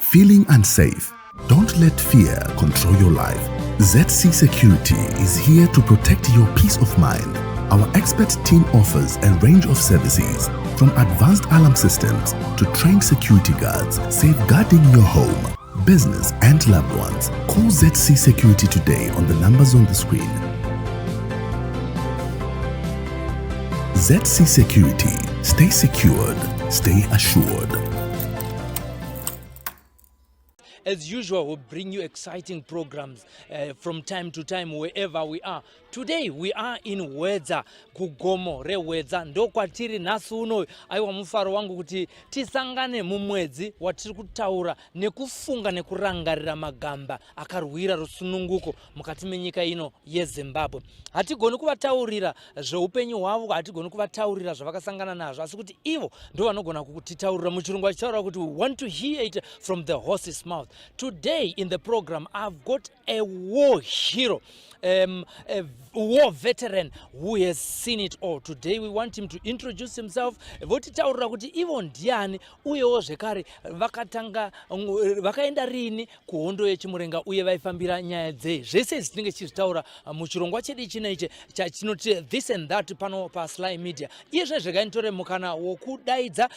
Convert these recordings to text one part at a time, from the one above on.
Feeling unsafe? Don't let fear control your life. ZC Security is here to protect your peace of mind. Our expert team offers a range of services from advanced alarm systems to trained security guards, safeguarding your home, business, and loved ones. Call ZC Security today on the numbers on the screen. ZC Security. Stay secured, stay assured. As usual, we bring you exciting programs from time to time wherever we are. Today we are in Wedza, kugomo reWedza, ndokwatiri nhasi uno. Aiwa, mufaro wangu kuti tisangane mumwedzi watiri kutaura nekufunga nekurangarira magamba akarwira rusununguko mukati menyika ino yeZimbabwe. Hatigoni kuvataurira zveupenyu hwavo, hatigoni kuvataurira zvavakasangana nazvo, asi kuti ivo ndo vanogona kutitaurira. Muchirungu vachitaura kuti we want to hear it from the horse's mouth. Today in the program I've got a war hero, a war veteran who has seen it all. Today we want him to introduce himself, votitaurira kuti ivo ndiani, uyewo zvekare vakatanga, vakaenda rini kuhondo yeChimurenga, uye vaifambira nyaya dzei. Zvese izvi tinenge tichizvitaura muchirongwa chedu chinechi chatinoti This and That pano paSly Media. Iye zvinezvi regai nditore mukana wokudaidza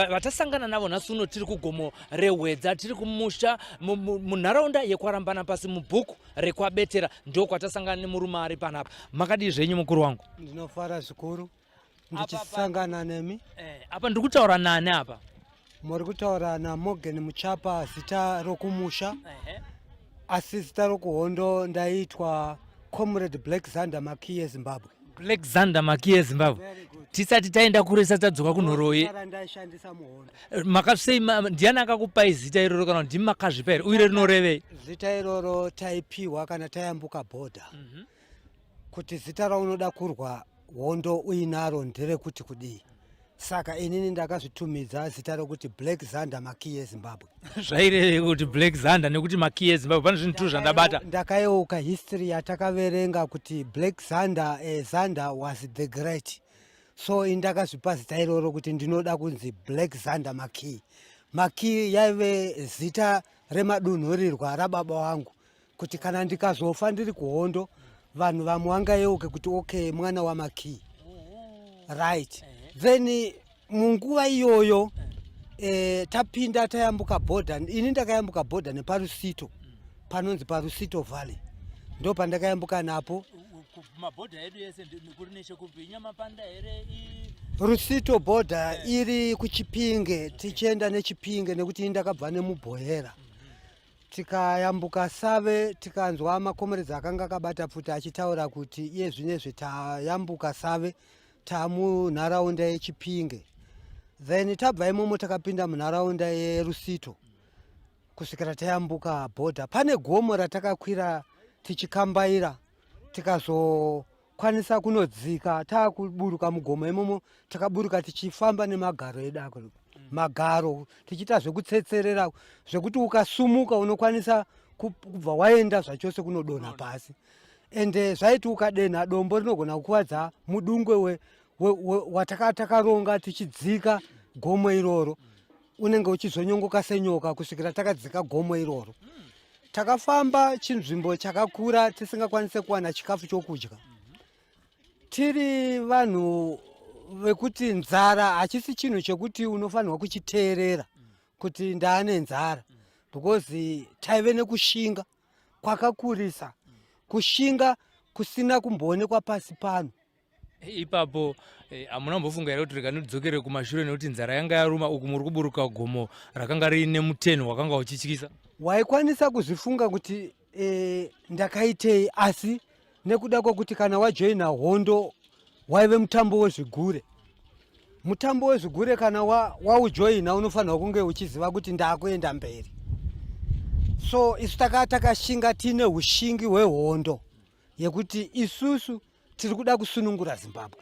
vatasangana navo nhasi uno. Tiri kugomo reHwedza, tiri kumusha munharaunda yekwaRambana pasi, mubhuku rekwaBetera, ndo kwatasangana nemurume ari panapa. Makadii zvenyu, mukuru wangu? Ndinofara zvikuru ndichisangana nemi. Apa ndiri kutaura nani apa? Muri kutaura naMorgan Muchapa, zita rokumusha, asi zita rokuhondo ndaitwa Comrade Black Zander Maki yeZimbabwe. Black Zander Maki yeZimbabwe. Tisati taenda kure, tisati tadzoka kunhoroi, Zita randaishandisa muhondo. Makasei, ndiani akakupai zita iroro, kana kuti ndimi makazvipa here, uye rinorevei? Zita iroro taipiwa kana tayambuka bhodha, kuti zita raunoda kurwa hondo uinaro nderekuti kudii. Saka inini ndakazvitumidza zita rokuti Black Zander Maki yeZimbabwe. Zvairevei kuti Black Zander nekuti Maki yeZimbabwe? Pane zvinhu tu zvandabata. Ndakayeuka history yatakaverenga kuti Black Zander, Zander was the Great, so ini ndakazvipa zita iroro kuti ndinoda kunzi Black Zander Maki. Maki yaive zita remadunhurirwa rababa wangu, kuti kana ndikazofa ndiri kuhondo, vanhu vamwe vangayeuke kuti okay, mwana waMaki, right? Then munguva iyoyo tapinda, tayambuka bhodha, ini ndakayambuka bhodha nepaRusito, panonzi paRusito Valley, ndo pandakayambuka napo. Mabhodha edu ese kuri nechekupi? Inyamapanda here? Rusito bhodha iri kuChipinge, tichienda neChipinge, nekuti ini ndakabva nemuBhoyera. Tikayambuka Save, tikanzwa makomeredzi akanga akabata pfuti achitaura kuti iye zvinezvi tayambuka Save, tamunharaunda yeChipinge. Then tabva imomo takapinda munharaunda yeRusito kusvikira tayambuka bhodha. Pane gomo ratakakwira tichikambaira, tikazokwanisa kunodzika. Taakuburuka mugomo imomo, takaburuka tichifamba nemagaro edu ako, magaro tichiita zvekutsetserera, zvekuti ukasumuka unokwanisa kubva waenda zvachose kunodonha pasi. Ende zvaiti ukadenha dombo rinogona kukuvadza mudungwe wataka takaronga tichidzika gomo iroro, unenge uchizonyongoka senyoka kusvikira takadzika gomo iroro. Takafamba chinzvimbo chakakura tisingakwanise kuwana chikafu chokudya. Tiri vanhu vekuti nzara hachisi chinhu chekuti unofanirwa kuchiteerera kuti ndaane nzara, because taive nekushinga kwakakurisa, kushinga kusina kumboonekwa pasi pano. Ipapo hamuna kumbofunga here kuti rega ndidzokere kumashure, nekuti nzara yanga yaruma, uku muri kuburuka gomo rakanga riine muteno wakanga uchityisa? Waikwanisa kuzvifunga kuti ndakaitei, asi nekuda kwekuti kana wajoina hondo waive mutambo wezvigure. Mutambo wezvigure, kana waujoina unofanirwa kunge uchiziva kuti ndakuenda mberi. So isu takaa takashinga, tiine ushingi hwehondo yekuti isusu tiri kuda kusunungura Zimbabwe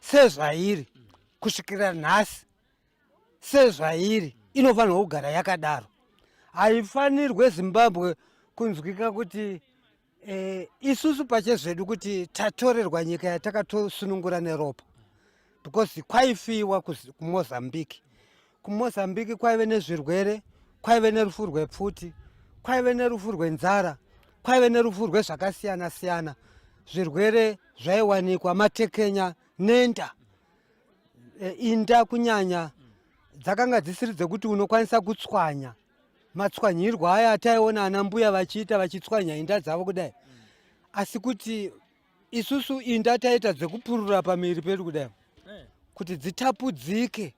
sezvairi kusvikira nhasi. Sezvairi inofanirwa kugara yakadaro. Haifanirwe Zimbabwe kunzwika kuti isusu pachezvedu kuti tatorerwa nyika yatakatosunungura neropa, because kwaifiwa kuMozambique. KuMozambique kwaive nezvirwere, kwaive nerufu rwepfuti, kwaive nerufu rwenzara, kwaive nerufu rwezvakasiyana siyana. Zvirwere zvaiwanikwa matekenya nenda. E, inda kunyanya dzakanga dzisiri dzekuti unokwanisa kutswanya matswanyirwo aya ataiona ana mbuya vachiita vachitswanya inda dzavo kudai, asi kuti isusu inda taita dzekupurura pamiviri pedu kudai kuti dzitapudzike,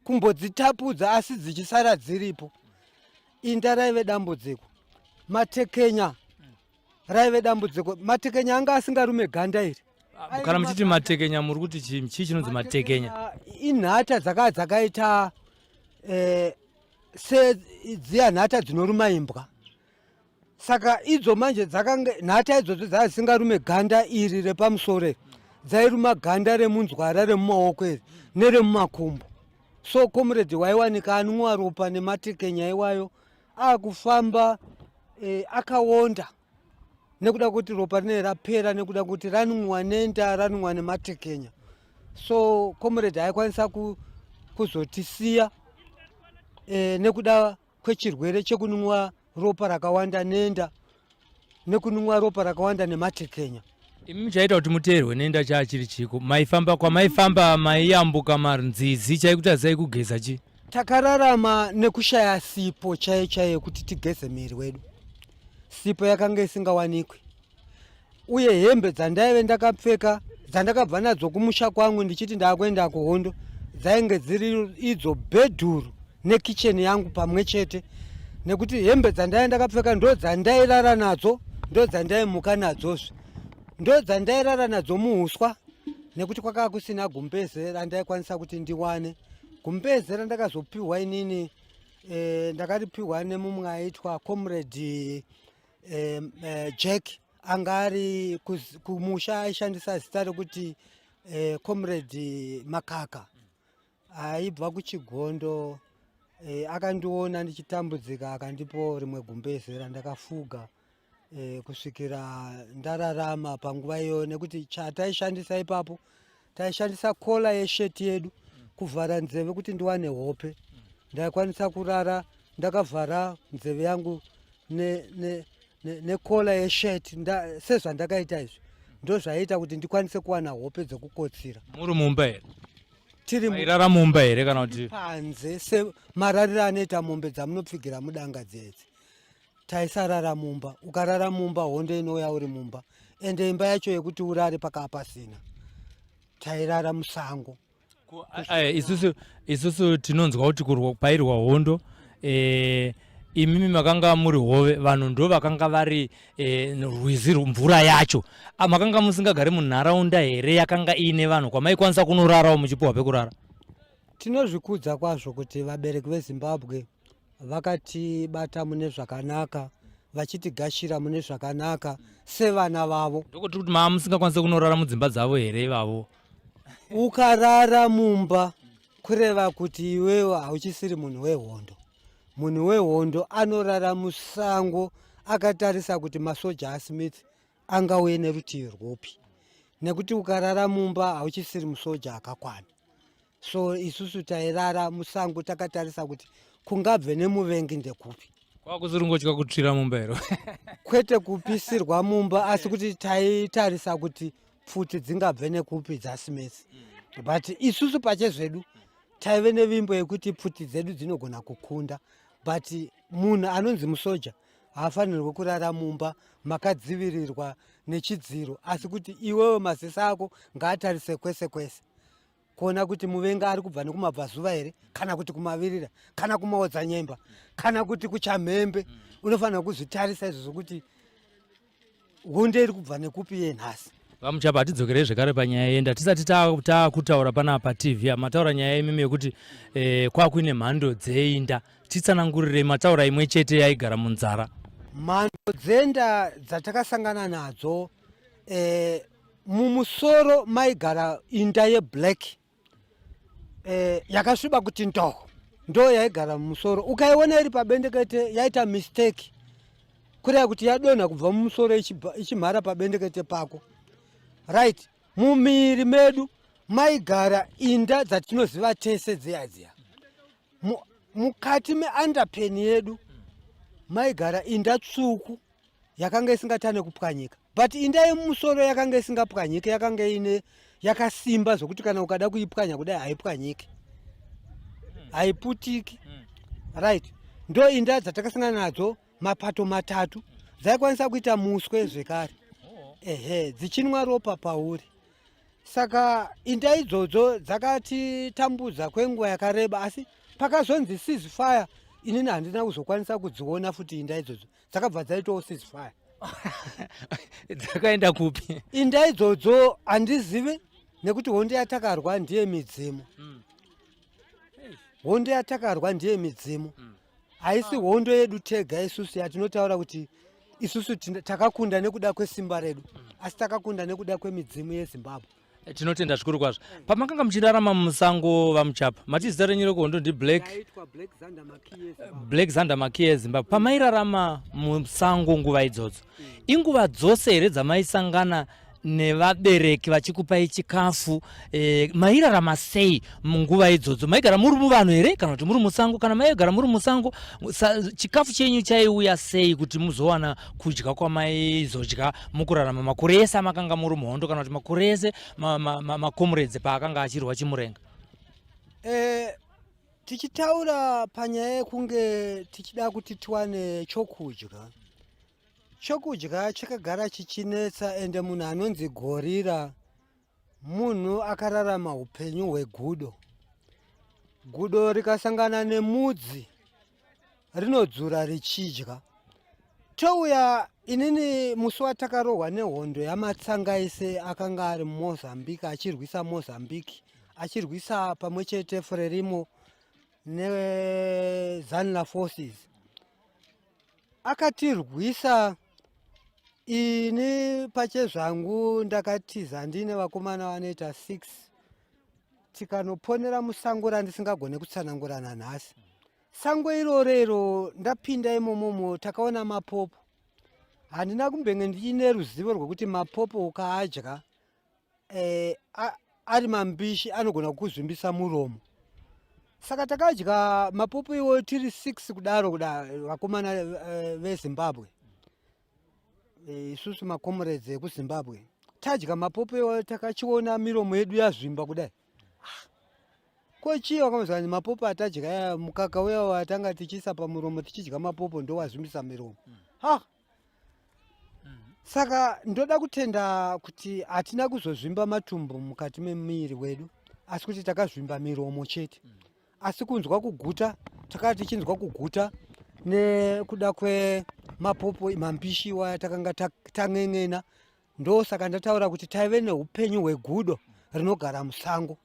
kumbodzitapudza asi dzichisara dziripo. Inda raive dambudziko, matekenya raive dambudziko. Matekenya anga asingarume ganda iri. Kana muchiti matekenya, muri kuti chii? Chii chinonzi matekenya? Inhata dzakava dzakaita sedziya nhata dzinoruma imbwa. Saka idzo manje dzakange nhata idzodzo dzaa dzisingarume ganda iri repamusoro iri, dzairuma ganda remunzwara, remumaoko iri neremumakumbo. So comrade waiwanika anunwa ropa nematekenya iwayo, akufamba akaonda nekuda kuti ropa rinenge rapera nekuda kuti ranunwa nenda, ranunwa nematekenya. So comrade aikwanisa kuzotisiya nekuda kwechirwere chekununwa ropa rakawanda nenda nekununwa ropa rakawanda nematekenya. Imi muchaita kuti muteerwe nenda chaa chiri chiko? Maifamba kwamaifamba, maiyambuka manzizi, chaikutadzai kugeza chi? Takararama nekushaya sipo chaiyo chaiyo yekuti tigeze muviri wedu. Sipo yakanga isingawanikwi, uye hembe dzandaive ndakapfeka, dzandakabva nadzo kumusha kwangu ndichiti ndaakuenda kuhondo, dzainge dziri idzo bhedhuru nekicheni yangu pamwe chete, nekuti hembe dzandaive ndakapfeka ndo dzandairara nadzo, ndo dzandaimuka nadzozve, ndo dzandairara nadzo muuswa, nekuti kwakava kusina gumbeze randaikwanisa kuti ndiwane. Gumbeze randakazopiwa inini ndakaripiwa nemumwe aitwa Comrade Jack, anga ari kumusha aishandisa zita rekuti Comrade Makaka, aibva kuChigondo. Akandiona ndichitambudzika, akandipo rimwe gumbeze randakafuga kusvikira ndararama panguva iyoyo, nekuti chataishandisa ipapo, taishandisa collar yesheti yedu kuvhara nzeve kuti ndiwane hope. Ndaikwanisa kurara ndakavhara nzeve yangu necollar yesheti sezvandakaita izvi. Ndo zvaiita kuti ndikwanise kuwana hope dzekukotsira. Muri mumba here? Tiri Mairara mumba here kana kuti panze, semarariro anoita mombe dzamunopfigira mudanga dzedzi. Taisarara mumba. Ukarara mumba, hondo inouya uri mumba, ende imba yacho yekuti urare pakaa pasina. Tairara musango. Isusu tinonzwa kuti kurwa pairwa hondo, imimi makanga muri hove, vanhu ndo vakanga vari rwizi, mvura yacho. Makanga musingagari munharaunda here yakanga iine vanhu kwamaikwanisa kunorarawo muchipiwa pekurara? Tinozvikudza kwazvo kuti vabereki veZimbabwe vakatibata mune zvakanaka, vachitigashira mune zvakanaka sevana vavo. Ndokuti kuti maa musingakwanisi kunorara mudzimba dzavo here ivavo? Ukarara mumba, kureva kuti iwewe hauchisiri munhu wehondo. Munhu wehondo anorara musango akatarisa kuti masoja aSmith angauye nerutivi rwupi, nekuti ukarara mumba hauchisiri musoja akakwana. So isusu tairara musango takatarisa kuti kungabve nemuvengi ndekupi. Kwakusiri ngotya kutsvira mumba here? Kwete kupisirwa mumba, asi kuti taitarisa kuti pfuti dzingabve nekupi dzaSmith. But isusu pachezvedu taive nevimbo yekuti pfuti dzedu dzinogona kukunda, but munhu anonzi musoja haafanirwi kurara mumba makadzivirirwa nechidziro, asi kuti iwewe maziso ako ngaatarise kwese kwese kuona kuti muvengi ari kubva nekumabvazuva here, kana kuti kumavirira, kana kumaodzanyemba, kana kuti kuchamhembe. Unofanira kuzvitarisa izvo zvokuti hondo iri kubva nekupi yenhasi. VaMuchapa, hatidzokerei zvekare panyaya yenda tisati taakutaura panapa paTV. Mataura nyaya imimi yekuti kwakuine mhando dzeinda. Titsanangurirei, mataura imwe chete yaigara munzara. Mhando dzenda dzatakasangana nadzo, mumusoro maigara inda yeblack yakasviba kuti ndo ndo yaigara mumusoro. Ukaiona iri pabendekete, yaita mistake, kureva kuti yadonha kubva mumusoro ichimhara pabendekete pako, right? Mumiri medu maigara inda dzatinoziva tese dziya dziya. Mukati meunderpen yedu maigara inda tsvuku yakanga isingatane kupwanyika, but inda yemumusoro yakanga isingapwanyike, yakanga ine yakasimba zvokuti kana ukada kuipwanya kudai haipwanyike, haiputiki. Right, ndo inda dzatakasangana nadzo, mapato matatu, dzaikwanisa kuita muswe zvekare. Ehe, dzichinwa ropa pauri. Saka inda idzodzo dzakatitambudza kwenguva yakareba, asi pakazonzi ceasefire, inini handina kuzokwanisa kudziona futi inda idzodzo. Dzakabva dzaitawo ceasefire. Dzakaenda kupi inda idzodzo? Handizivi, nekuti hondo yatakarwa ndiye midzimu. Hondo yatakarwa ndiye midzimu. Haisi hondo yedu tega isusu yatinotaura kuti isusu takakunda nekuda kwesimba redu, asi takakunda nekuda kwemidzimu yeZimbabwe. Tinotenda zvikuru kwazvo. Pamakanga muchirarama musango, VaMuchapa, mati zita renyu rekuhondo ndiBlack Black Zander Makie eZimbabwe. Pamairarama musango nguva idzodzo, inguva dzose here dzamaisangana nevabereki vachikupai chikafu? Mairarama sei munguva idzodzo? Maigara muri muvanhu here kana kuti muri musango? Kana maigara muri musango, chikafu chenyu chaiuya sei kuti muzowana kudya kwamaizodya mukurarama makore ese amakanga muri muhondo, kana kuti makore ese macomrades paakanga achirwa chimurenga? Tichitaura panyaya yekunge tichida kuti tiwane chokudya, chokudya chakagara chichinetsa. Ende munhu anonzi gorira munhu akararama upenyu hwegudo. Gudo rikasangana nemudzi rinodzura richidya. Touya inini, musi watakarohwa nehondo yaMatsangaise akanga ari muMozambique achirwisa Mozambique, achirwisa pamwe chete Frelimo neZANLA forces, akatirwisa. Ini pachezvangu ndakatiza ndine vakomana vanoita 6, tikanoponera musango randisingagone kutsanangura nanhasi. Sango iroro iro, ndapinda imomomo, takaona mapopo. Handina kumbenge ndiine ruzivo rwekuti mapopo ukaadya ari mambishi anogona kukuzvimbisa muromo. Saka takadya mapopo iwoyo tiri 6 kudaro kuda vakomana veZimbabwe, isusu macomrades ekuZimbabwe. Tadya mapopo iwayo, takachiona miromo yedu yazvimba kudai. Ah, ko chii? Wakamuzwa mapopo atadya aya, mukaka uya watanga tichiisa pamuromo tichidya mapopo ndo wazvimbisa miromo. Ha, saka ndoda kutenda kuti hatina kuzozvimba matumbu mukati memuviri wedu, asi kuti takazvimba miromo chete. Asi kunzwa kuguta, takati tichinzwa kuguta nekuda kwemapopo mambishi waya takanga tan'en'ena. Ndosaka ndataura kuti taive neupenyu hwegudo rinogara musango.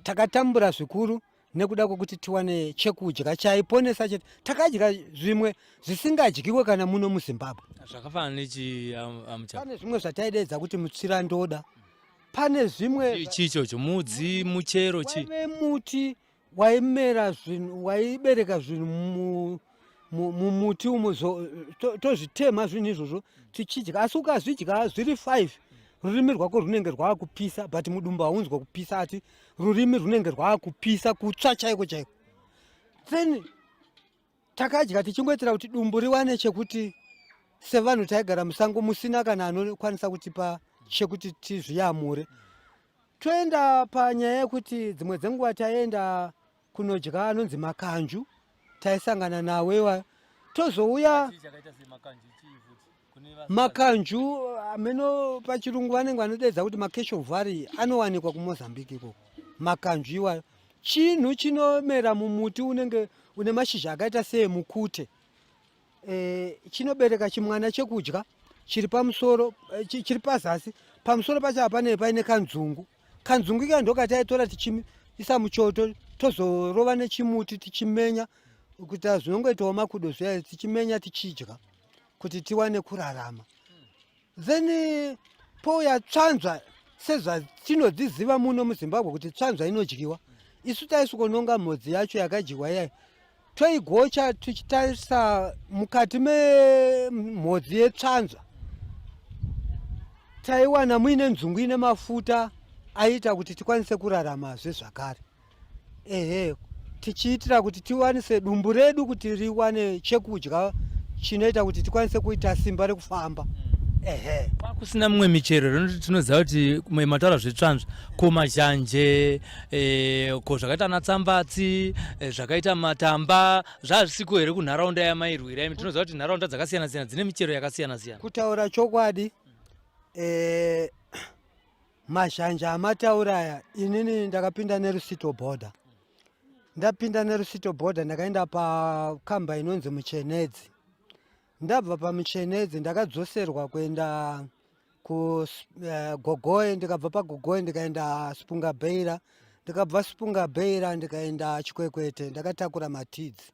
Takatambura zvikuru nekuda kwekuti tiwane chekudya chaiponesa chete. Takadya zvimwe zvisingadyiwe kana muno muZimbabwe. Zvakafanana nechi, amuchapa? Pane zvimwe zvataideedza kuti mutsirandoda. Pane zvimwe Chii ichocho? Mudzi, muchero, chii? Waive muti waimera zvinhu, waibereka zvinhu mumuti umu. Tozvitema zvinhu izvozvo tichidya, asi ukazvidya zviri 5, rurimi rwako runenge rwaakupisa, but mudumbu haunzwa kupisa, ati rurimi runenge rwaakupisa, kutsva chaiko chaiko. Then takadya tichingoitira kuti dumbu riwane chekuti, sevanhu taigara musango musina kana anokwanisa kutipa chekuti tizviyamure. Toenda panyaya yekuti dzimwe dzenguva taienda kunodya anonzi makanju, taisangana nawo iwayo. Tozouya makanju ameno, pachirungu vanenge vanodedza kuti makeshovari, anowanikwa kuMozambique ikoko. Makanju iwayo chinhu chinomera mumuti unenge une mashizha akaita seemukute. Chinobereka chimwana chekudya chiri pamusoro, chiri pazasi. Pamusoro pacho hapane paine kanzungu. Kanzungu ika ndokataitora tichiisa muchoto, tozorova nechimuti tichimenya kuita zvinongoitawo makudo zviya, tichimenya tichidya kuti tiwane kurarama. Then pouya tsvanzva, sezvatinodziziva muno muZimbabwe kuti tsvanzva inodyiwa. Isu taisvikononga mhodzi yacho yakadyiwa iyayo, toigocha. Tichitarisa mukati memhodzi yetsvanzva, taiwana muine nzungu ine mafuta aiita kuti tikwanise kuraramazve zvakare. Ehe, Tichiitira kuti tiwanise dumbu redu kuti riwane chekudya chinoita kuti tikwanise kuita simba rekufamba. Ehe. Kwakusina mumwe michero rinoti tinoziva kuti mataura zvetsvanzva ko mazhanje eh, ko zvakaita ana tsambatsi eh, zvakaita matamba zvazvisiko here kunharaunda yamairwira imi tinoziva kuti nharaunda dzakasiyana siyana dzine michero yakasiyana siyana. Kutaura chokwadi eh, Mazhanja amataura aya inini ndakapinda nerusito border. Ndapinda nerusito border ndakaenda pakamba inonzi Muchenedzi. Ndabva paMuchenedzi ndakadzoserwa kuenda kuGogoe eh, ndikabva paGogoe ndikaenda Sipungabeira ndikabva Sipungabeira ndikaenda Chikwekwete ndakatakura matidzi.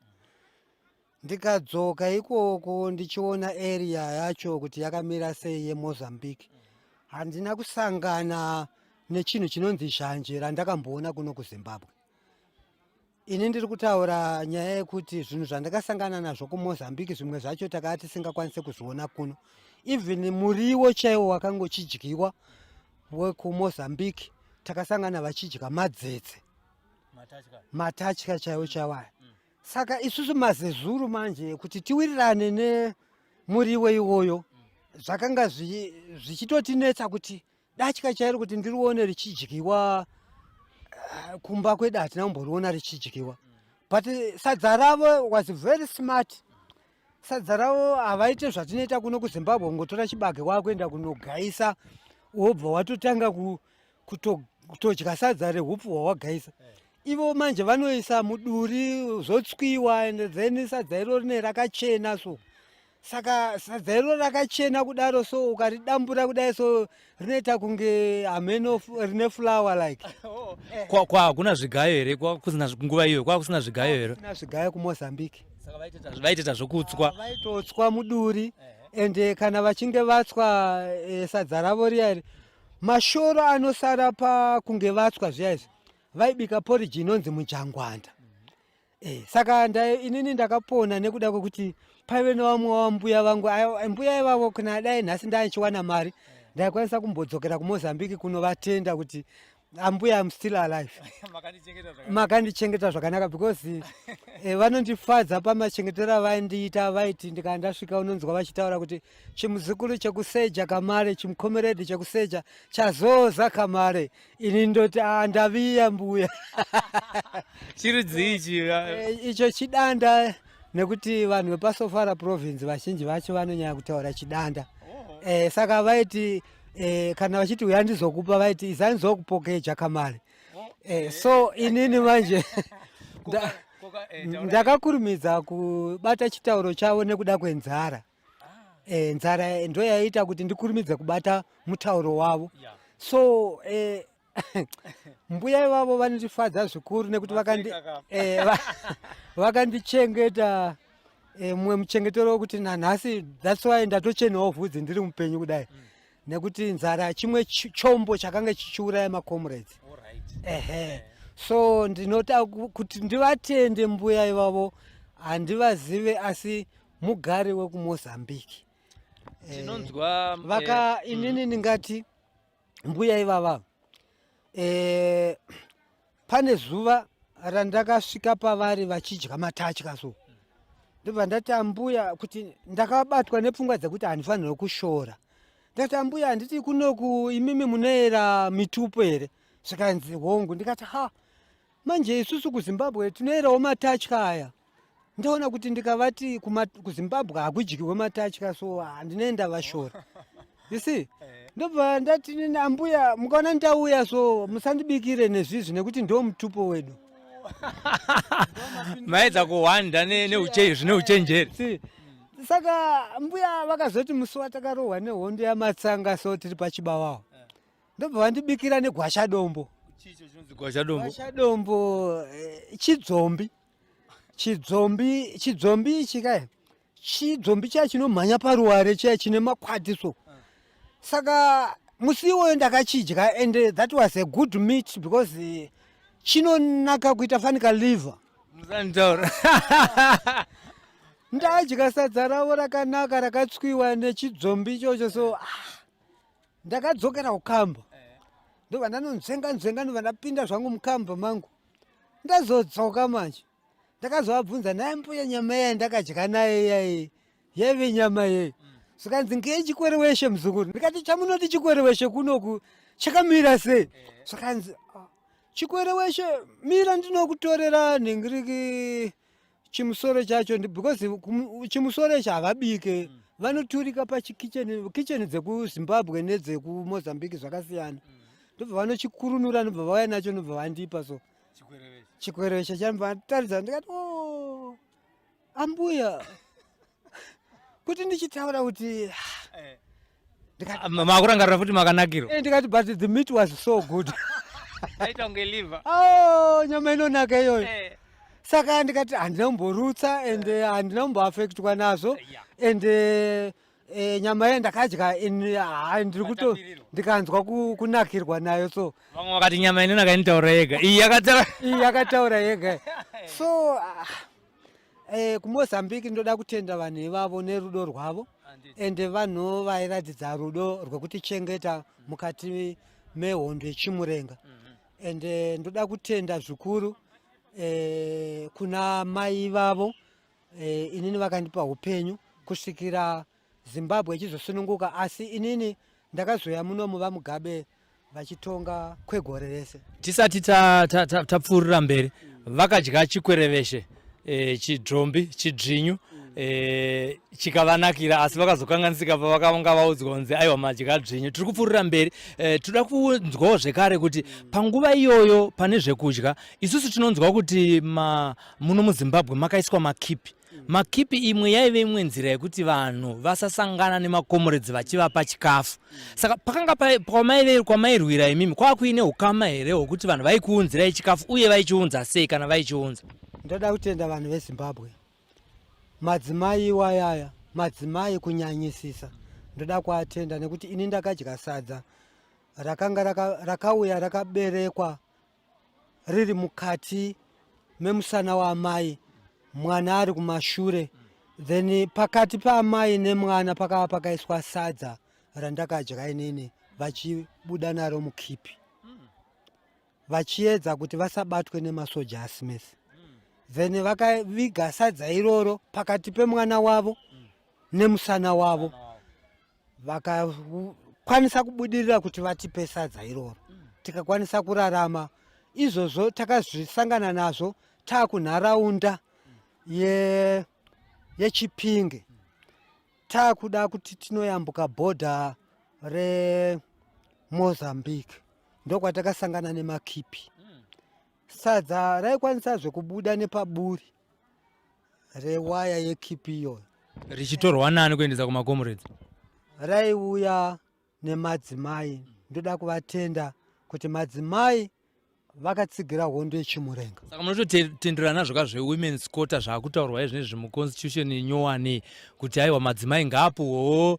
Ndikadzoka ikoko ndichiona area yacho kuti yakamira sei yeMozambique. Handina kusangana nechinhu chinonzi zhanje randakamboona kuno kuZimbabwe. Ini ndiri kutaura nyaya yekuti zvinhu zvandakasangana nazvo kuMozambique zvimwe zvacho takava tisingakwanise kuzviona kuno. Even muriwo chaiwo wakanga uchidyiwa wekuMozambique takasangana vachidya madzetse. Matatya chaiwo chaiwo aya. Saka isusu mazezuru manje kuti tiwirirane nemuriwo iwoyo zvakanga zvichitotinetsa kuti datya chairo kuti ndirione richidyiwa eh, kumba kwedu hatina kumboriona richidyiwa but sadza ravo was very smart sadza ravo havaite zvatinoita kuno kuzimbabwe kungotora chibage wakuenda kunogaisa wobva watotanga kutodya sadza rehupfu hwawagaisa eh. Ivo manje vanoisa muduri zvotswiwa and then sadza iro rine rakachena so saka sadza iro rakachena kudaro so ukaridambura kudai so rinoita kunge hameno rine flower like oh. Kwa, kwa hakuna zvigayo here kusina nguva iyoyo kwa kusina zvigayo here kusina zvigayo kumozambique saka vaitoita zvokutswa ah, vaitotswa muduri ende kana vachinge vatswa eh, sadza ravo riya iri mashoro anosara pakunge vatswa zviya izvi vaibika porridge inonzi mujangwanda eh, saka nda, inini ndakapona nekuda kwekuti paive nevamwe vambuya vangu mbuya ivavo kuna dai nhasi ndaichiwana mari ndaikwanisa kumbodzokera kumozambique kunovatenda kuti ambuya am still alive makandichengeta zvakanaka because eh, vanondifadza pamachengetero avaindiita vaiti ndikaa ndasvika unonzwa vachitaura kuti chimuzukuru chekuseja kamare chimukomeredi chekuseja chazoza kamare ini ndoti ah, ndaviya mbuya chirudzii ichi eh, icho chidanda nekuti vanhu vepasofara province vazhinji vacho vanonyanya kutaura chidanda oh. eh, saka vaiti eh, kana vachiti uya ndizokupa vaiti izandizokupokeja kamari oh. eh, so inini manje ndakakurumidza kubata chitauro chavo nekuda kwenzara e, nzara ndo yaiita kuti ndikurumidze kubata mutauro wavo yeah. So e, mbuya ivavo vanondifadza zvikuru nekuti vakandichengeta e, eh, mumwe muchengetero wekuti nanhasi thats why ndatochenawo vhudzi ndiri mupenyu kudai mm. Nekuti nzara chimwe chombo chakanga chichiuraya macomrades ehe eh. So ndinota kuti ndivatende mbuya ivavo handivazive asi mugari wekuMozambique. Eh, tinonzwa vaka eh, inini ndingati mbuya ivava eh, pane zuva randakasvika pavari vachidya matatya so ndobva ndati ambuya kuti ndakabatwa nepfungwa dzekuti handifanirwe kushora ndikati ambuya handiti kunoku imimi munoera mitupo here zvikanzi hongu ndikati ha manje isusu kuzimbabwe tinoerawo matatya aya ndaona kuti ndikavati kuzimbabwe hakudyiwe matatya so handinoenda vashora you see eh. ndobva ndati nini ambuya mukaona ndauya so musandibikire nezvizvi nekuti ndo mutupo wedu maedza kuhwanda zvine uchenjeri saka mbuya vakazoti musi watakarohwa nehondo yamatsanga so tiri pachibawawo eh. ndobva vandibikira negwashadombo gwashadombo eh, chidzombi chidzombi chidzombi ichi kaya chidzombi chiya chinomhanya paruware chiya chine makwati so saka musi iwoyo ndakachidya and that was a good meat because eh, chinonaka kuita fanika liver musanditaura ndadya sadza ravo rakanaka rakatswiwa nechidzombi ichocho so ah, ndakadzokera kukamba ndobva ndanonzvenga nzvenga ndobva ndapinda zvangu mukamba mangu. Ndazodzoka manje, ndakazovabvunza, naye mbuya, nyama iya ndakadya nayo iyaiyi yaive nyama yei? Zvikanzi, ngeyechikwereweshe, muzukuru. Ndikati, chamunoti chikwereweshe kunoku chakamira sei? Zvikanzi, "Ah, chikwereweshe, mira ndinokutorera nhingiriki chimusoro chacho." Because chimusoro ichi havabike, vanoturika pachikicheni. Kicheni dzekuZimbabwe nedzekuMozambique zvakasiyana. Ndobva vanochikurunura, ndobva vauya nacho, ndobva vandipa. So chikwereweshe chanobva taridza. Ndikati, "Oh, ambuya," kuti ndichitaura kuti ndikati Makurangarira futi makanakiro. Ndikati, "But the meat was so good." Aita kunge liver. Oh, nyama inonaka iyoyo. Saka ndikati handina kumborutsa and handina kumboafektwa nazvo. And nyama iye ndakadya ndiri kuto Matapirirwa. Ndikanzwa kunakirwa nayo, so Vamwe vakati nyama inonaka inotaura yega, iyi yakataura. Iyi yakataura yega. So kuMozambique ndoda kutenda vanhu ivavo nerudo rwavo, ende vanhu vairatidza rudo rwekutichengeta mukati mehondo yeChimurenga. Ende ndoda kutenda zvikuru kuna mai vavo inini vakandipa upenyu kusvikira Zimbabwe ichizosununguka. Asi inini ndakazoya munomu vaMugabe vachitonga kwegore rese. Tisati tapfuurira mberi, vakadya chikwereveshe, chidzvombi, chidzvinyu, chikavanakira, asi vakazokanganisika pavakanga vaudzwa kunzi, "Aiwa, madya dzvinyu." Tiri kupfuurira mberi, toda kunzwawo zvekare kuti panguva iyoyo pane zvekudya, isusu tinonzwa kuti muno muZimbabwe makaiswa makipi. Makipi imwe yaive imwe nzira yekuti vanhu vasasangana nemakomuredzi vachivapa chikafu. Saka pakanga kwamaive kwamairwira imimi, kwava kuine ukama here hwokuti vanhu vaikuunzirai chikafu, uye vaichiunza sei kana vaichiunza? Ndoda kutenda vanhu veZimbabwe, madzimai iwayaya, madzimai kunyanyisisa ndoda kuatenda, nekuti ini ndakadya sadza rakanga rakauya rakaberekwa riri mukati memusana waamai, mwana ari kumashure. Then pakati paamai nemwana pakava pakaiswa sadza randakadya inini, vachibuda naro mukipi, vachiedza kuti vasabatwe nemasoja aSmith. Then vakaviga sadza iroro pakati pemwana wavo nemusana wavo, vakakwanisa kubudirira kuti vatipe sadza iroro, tikakwanisa kurarama. Izvozvo takazvisangana nazvo taakunharaunda yeChipinge, taakuda kuti tinoyambuka bhodha reMozambique. Ndokwatakasangana nemakipi. Sadza raikwanisazve kubuda nepaburi rewaya yekipi iyoyo. Richitorwa nani kuendesa kumakomrades? Raiuya nemadzimai. Ndoda kuvatenda kuti madzimai vakatsigira hondo yeChimurenga. Saka munototenderana nazvo ka zvewomen's quota zvaakutaurwa izvinezvi muconstitution nyowani, kuti aiwa, madzimai ngaapuhwewo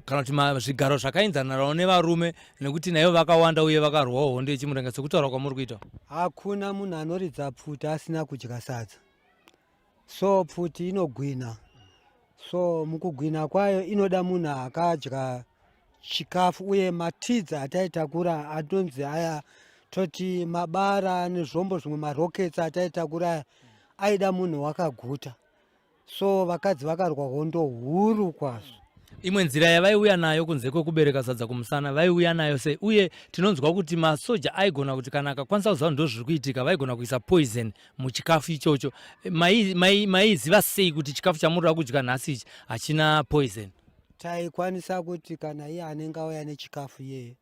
kana kuti zvigaro zvakaenzanirawo nevarume, nekuti naivo vakawanda uye vakarwawo hondo yeChimurenga sekutaura kwamuri kuita? Hakuna munhu anoridza pfuti asina kudya sadza. So pfuti inogwina, so mukugwina kwayo inoda munhu akadya chikafu. Uye matidza ataitakura atonzi aya, toti mabara nezvombo zvimwe, marockets ataitakura aya aida munhu wakaguta. So vakadzi vakarwa hondo huru kwazvo. Imwe nzira yavaiuya nayo kunze kwekubereka sadza kumusana, vaiuya nayo sei? Uye tinonzwa kuti masoja aigona kuti kana akakwanisa kuziva ndo zviri kuitika, vaigona kuisa poison muchikafu ichocho. Maiziva mai, sei kuti chikafu chamuri kudya nhasi ichi hachina poison? Taikwanisa kuti kana iye anenge auya nechikafu iyeye,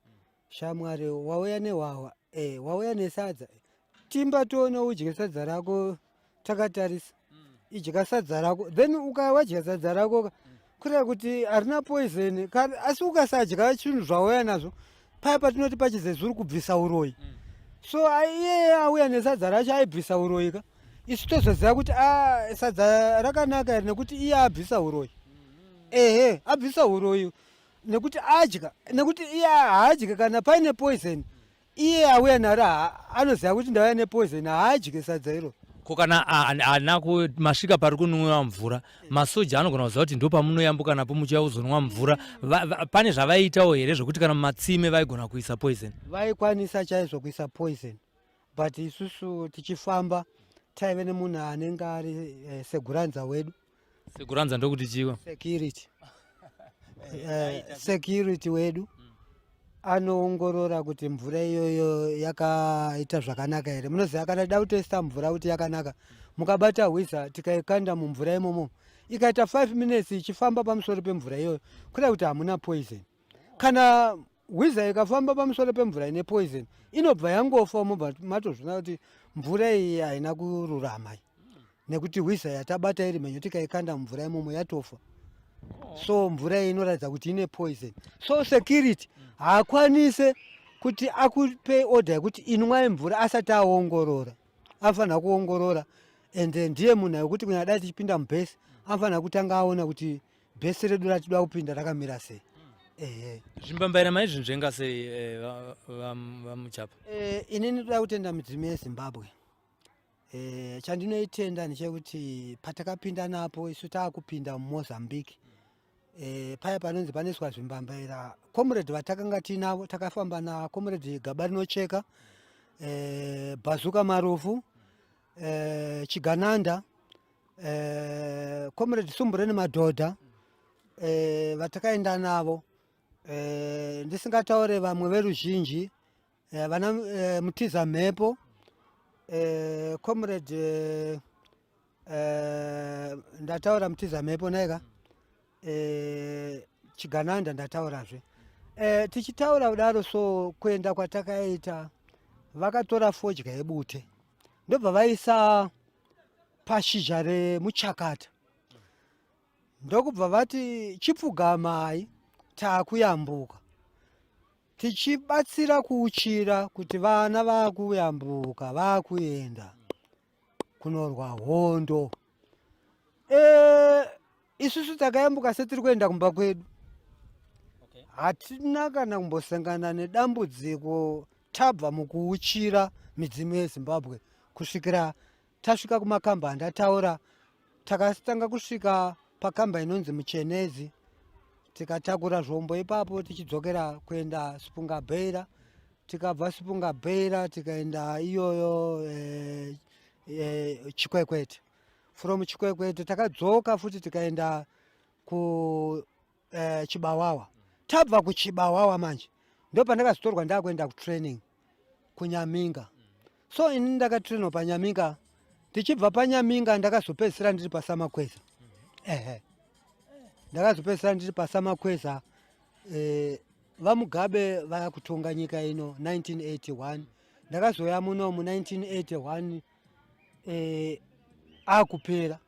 "Shamwari, wauya nehwahwa, wauya nesadza, timba tione, udye sadza rako takatarisa. Idya sadza rako." Then ukawadya sadza rako, kureva kuti harina poison. Asi ukasadya chinhu zvauya nazvo, paya patinoti pachizezuru kubvisa uroyi. So iyeye auya nesadza racho aibvisa uroyi ka. Isu tozoziva kuti a sadza rakanaka here nekuti iye abvisa uroyi. Ehe, abvisa uroyi nekuti adya, nekuti iye haadye kana paine poison. Iye auya naro anoziva kuti ndauya nepoison, haadye sadza iro. Ko kana haana masvika pari kunwiwa mvura, masoja anogona kuziva kuti ndo pamunoyambuka napo muchiuya kuzonwa mvura. Pane zvavaiitawo here zvekuti kana mumatsime vaigona kuisa poison? Vaikwanisa chaizvo kuisa poison. But isusu tichifamba taive nemunhu anenge ari seguranza wedu. Seguranza ndokuti chiwa? Security. Security wedu anoongorora kuti mvura iyoyo yakaita zvakanaka here. Munoziva kana da kutesta mvura kuti yakanaka, mukabata hwiza tikaikanda mumvura imomo, ikaita 5 minutes ichifamba pamusoro pemvura iyoyo, kureva kuti hamuna poison. Kana hwiza ikafamba pamusoro pemvura ine poison, inobva yangofa, mobva matozviona kuti mvura iyi haina kururama, nekuti hwiza yatabata iri mhenyu tikaikanda mumvura imomo yatofa. So mvura iyi inoratidza kuti ine poison. So security haakwanise kuti akupe order yekuti inwai mvura asati aongorora. Anofanira kuongorora, and ndiye munhu wekuti kunyanya dai tichipinda mubhesi, anofanira kutanga aona kuti bhesi redu ratida kupinda rakamira sei. Ehe. Zvimbambaira maizvinzvenga sei, vaMuchapa? Inini ndoda kutenda midzimu yeZimbabwe. Chandinoitenda ndechekuti patakapinda napo isu taakupinda muMozambique, paya panonzi panoiswa zvimbambaira, comrade vatakanga tinavo, takafamba nacomrade Gaba Rinocheka, Bazuka Marufu, Chigananda, comrade Sumbureni Madhodha, vatakaenda navo, ndisingataure vamwe veruzhinji, vana Mutiza Mhepo, comrade, ndataura Mutiza Mhepo naika, Chigananda ndataurazve. Tichitaura kudaro, so kuenda kwatakaita, vakatora fodya yebute, ndobva vaisa pashizha remuchakata, ndokubva vati, "Chipfugamai, taakuyambuka," tichibatsira kuuchira kuti vana vaakuyambuka, vaakuenda kunorwa hondo. Isusu takayambuka setiri kuenda kumba kwedu. Hatina kana kumbosangana nedambudziko tabva mukuuchira midzimu yeZimbabwe kusvikira tasvika kumakamba andataura. Takatanga kusvika pakamba inonzi Muchenezi, tikatakura zvombo ipapo, tichidzokera kuenda Sipungabeira. Tikabva Sipungabeira tikaenda iyoyo Chikwekwete. From Chikwekwete takadzoka futi tikaenda ku Chibawawa. Tabva kuChibawawa manje ndo pandakazotorwa ndakuenda kutraining kuNyaminga. So ini ndakatrainwa paNyaminga. Tichibva paNyaminga ndakazopedzisira ndiri paSamakweza. Ehe, ndakazopedzisira ndiri paSamakweza, vaMugabe vaya kutonga nyika ino 1981. Ndakazoya muno mu1981, akupera,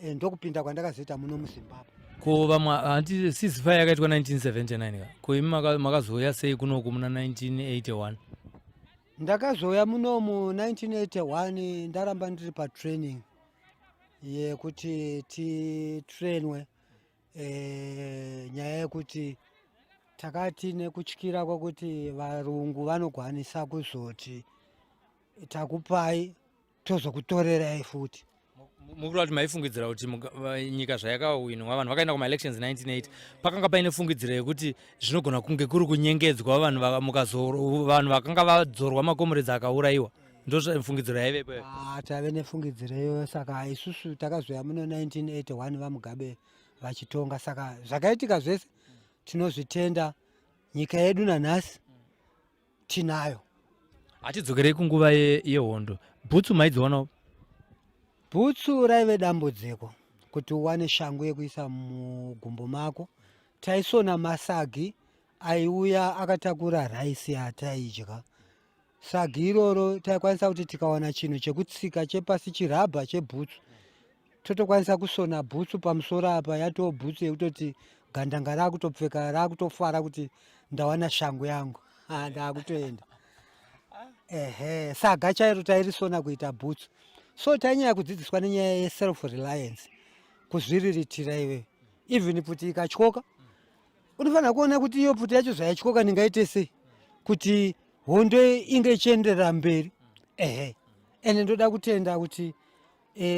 ndokupinda kwandakazoita muno muZimbabwe. Ko vamwe, hanti ceasefire yakaitwa 1979 ka? Ko imi makazouya sei kunoku muna 1981? Ndakazouya munomu 1981 ndaramba ndiri patraining yekuti titrainwe, nyaya yekuti takati nekutyira kwekuti varungu vanokwanisa kuzoti takupai, tozokutorerai futi. Mukureva kuti maifungidzira kuti nyika zvayakawinwa, vanhu vakaenda kumaelections 1980, pakanga paine fungidziro yekuti zvinogona kunge kuri kunyengedzwa vanhu, vanhu vakanga vadzorwa, macomrades akaurayiwa? Ndofungidziro yaivepo? Ah, tave nefungidziro iyoyo. Saka isusu takazoya muno 1981 vaMugabe vachitonga. Saka zvakaitika zvese tinozvitenda, nyika yedu nanhasi tinayo. Hatidzokerei kunguva yehondo. Bhutsu maidzionawo? Bhutsu raive dambudziko kuti uwane shangu yekuisa mugumbo mako. Taisona masagi aiuya akatakura raisi yataidya. Sagi iroro taikwanisa kuti tikawana chinhu chekutsika chepasi, chirabha chebhutsu, totokwanisa kusona bhutsu pamusoro apa, yatoo bhutsu yekutoti gandanga raakutopfeka, raakutofara kuti ndawana shangu yangu, ndaakutoenda. Ehe, saga chairo tairisona kuita bhutsu. So tainyanya kudzidziswa nenyaya yeself reliance, kuzviriritira iwe. Even pfuti ikatyoka, unofanira kuona kuti iyo pfuti yacho zvayatyoka ndingaite sei kuti hondo inge ichienderera mberi. Ehe, ende ndoda kutenda kuti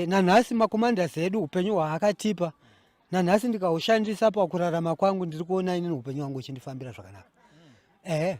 nanhasi macommanders edu, upenyu hwaakatipa nanhasi ndikaushandisa pakurarama kwangu, ndiri kuona inini upenyu hwangu uchindifambira zvakanaka. Ehe.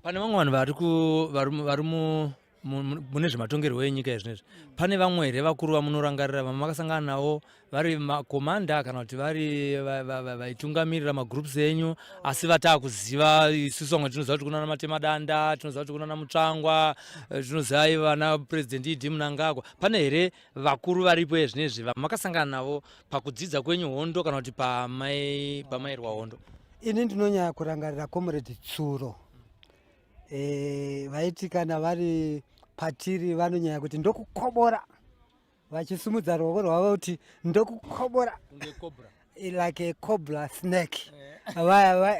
Pane vamwe vanhu vari ku vari vari mu Mune zvematongerwo enyika izvinezvi, pane vamwe here vakuru vamunorangarira vamakasangana navo vari makomanda kana kuti vari vaitungamirira magroups enyu, asi vataakuziva isusu? Vamwe tinoziva kuti kunana Matemadanda, tinoziva kuti kunana Mutsvangwa, tinoziva vana President ED Mnangagwa. Pane here vakuru varipo ezvinezvi vamakasangana navo pakudzidza kwenyu hondo kana kuti pamairwa hondo? Ini ndinonyanya kurangarira Comrade Tsuro. Vaiti kana vari patiri vanonyanya kuti "Ndokukobora," vachisimudza ruoko rwavo kuti "Ndokukobora," like a cobra snake.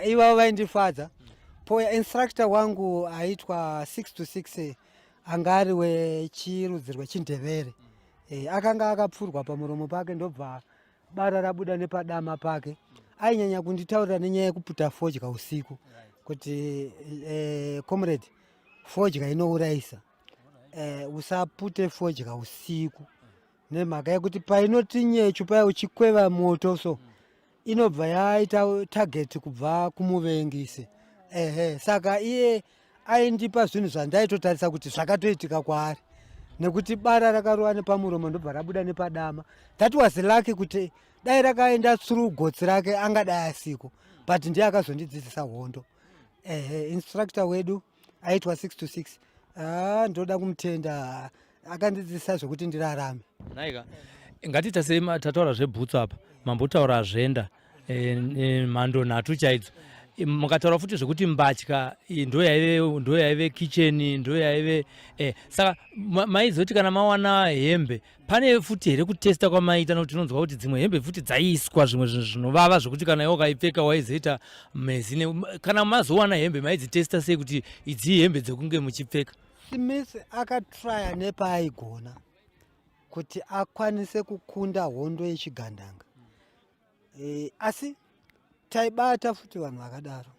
Ivavo vaindifadza. Poya instructor wangu aitwa 6 to 6, anga ari wechirudzi rwechindevere. Akanga akapfurwa pamuromo pake, ndobva bara rabuda nepadama pake. Ainyanya kunditaurira nenyaya yekuputa fodya usiku kuti, "Comrade, fodya inourayisa. Usapute fodya usiku nemhaka yekuti painoti nyechu paya uchikweva moto, so inobva yaita target kubva kumuvengisi." Ehe, saka iye aindipa zvinhu zvandaitotarisa kuti zvakatoitika kwaari, nekuti bara rakarova nepamuromo, ndobva rabuda nepadama. That was lucky, kuti dai rakaenda through gotsi rake angadai asiko. But ndiye akazondidzidzisa hondo. Ehe, instructor wedu aitwa 6 to 6. Ah, ndoda kumutenda, akandidzidzisa zvekuti ndirarame. Naika, ngatiita sei, tataura zvebhutsu apa, mambotaura zvenda, mhando nhatu chaidzo. Mukataura futi zvekuti mbatya ndo yaive kicheni, ndo yaive saka maizoti kana mawana hembe, pane futi here kutesta kwamaita? Nokuti tinonzwa kuti dzimwe hembe futi dzaiiswa zvimwe zvinhu zvinovava, zvekuti kana iwe ukaipfeka waizoita mezi. Kana mazowana hembe, maidzitesta sei kuti idzi hembe dzekunge muchipfeka? Smith akatraya nepaaigona kuti akwanise kukunda hondo yechigandanga. Asi taibata futi vanhu vakadaro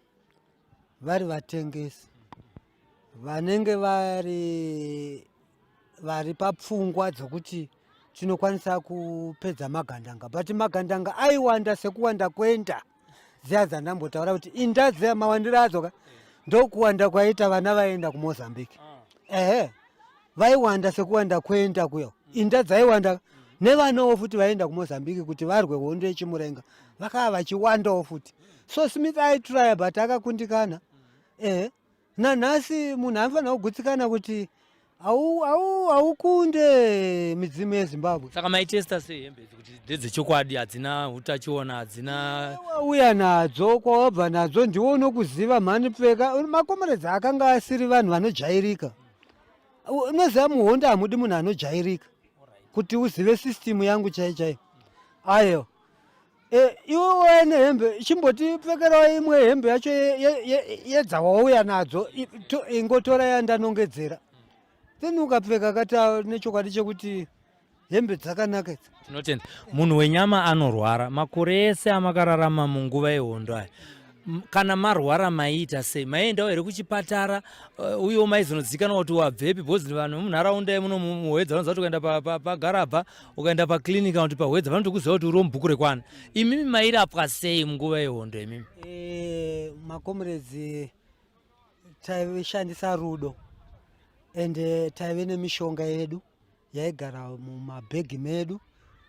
vari vatengesi vanenge vari papfungwa dzokuti tinokwanisa kupedza magandanga, but magandanga aiwanda sekuwanda kwenda dziya dzandambotaura kuti inda dziya mawandiro adzo ka, ndokuwanda kwaita vana vaienda kuMozambique. Ehe, vaiwanda sekuwanda kwenda kuyo, inda dzaiwanda, nevanawo futi vaienda kuMozambique kuti varwe hondo yechimurenga vakava vachiwandawo futi. So Smith aitraya, but akakundikana. Ehe, nanhasi munhu anofanira kugutsikana kuti haukunde midzimu yeZimbabwe. Saka maitesta sei hembe idzi kuti ndedzechokwadi, hadzina utachiona, hadzina? Wauya nadzo, kwawabva nadzo ndiwo unokuziva mhani. Pfeka. Makomeredzi akanga asiri vanhu vanojairika. Unoziva, muhondo hamudi munhu anojairika kuti uzive system yangu chai chai ayo. Iwe wauya nehembe, chimboti pfekerawo imwe hembe yacho yedzawauya nadzo, ingotora yandanongedzera, then ukapfeka kati nechokwadi chekuti hembe dzakanaka idzi. Tinotenda. Munhu wenyama anorwara. Makore ese amakararama munguva yehondo aya, kana marwara maiita sei? Maiendawo here kuchipatara? Uyewo maizonozikanwa kuti wabvepi? Because vanhu vemunharaunda yemuno muHwedza vanoziva kuti ukaenda paGarabha, ukaenda paclinic kana kuti paHwedza, vanotokuziva kuti uri mubhuku rekwana. Imimi mairapwa sei munguva yehondo imimi? Makomuredzi taishandisa rudo, ende taive nemishonga yedu yaigara mumabhegi medu.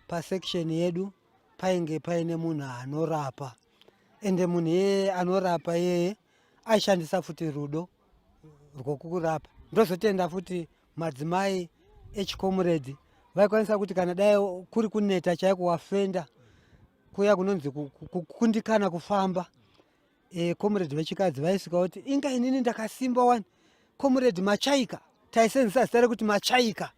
Pasection yedu painge paine munhu anorapa, ende munhu iyeye anorapa iyeye aishandisa futi rudo rwokukurapa. Ndozotenda futi madzimai echikomuredzi vaikwanisa kuti kana dai kuri kuneta chaiko, wafenda kuya kunonzi kukundikana kufamba, comrade vechikadzi vaisvika kuti, "Inga inini ndakasimba wani, Comrade Machaika." Taisenzesa zita rekuti Machaika,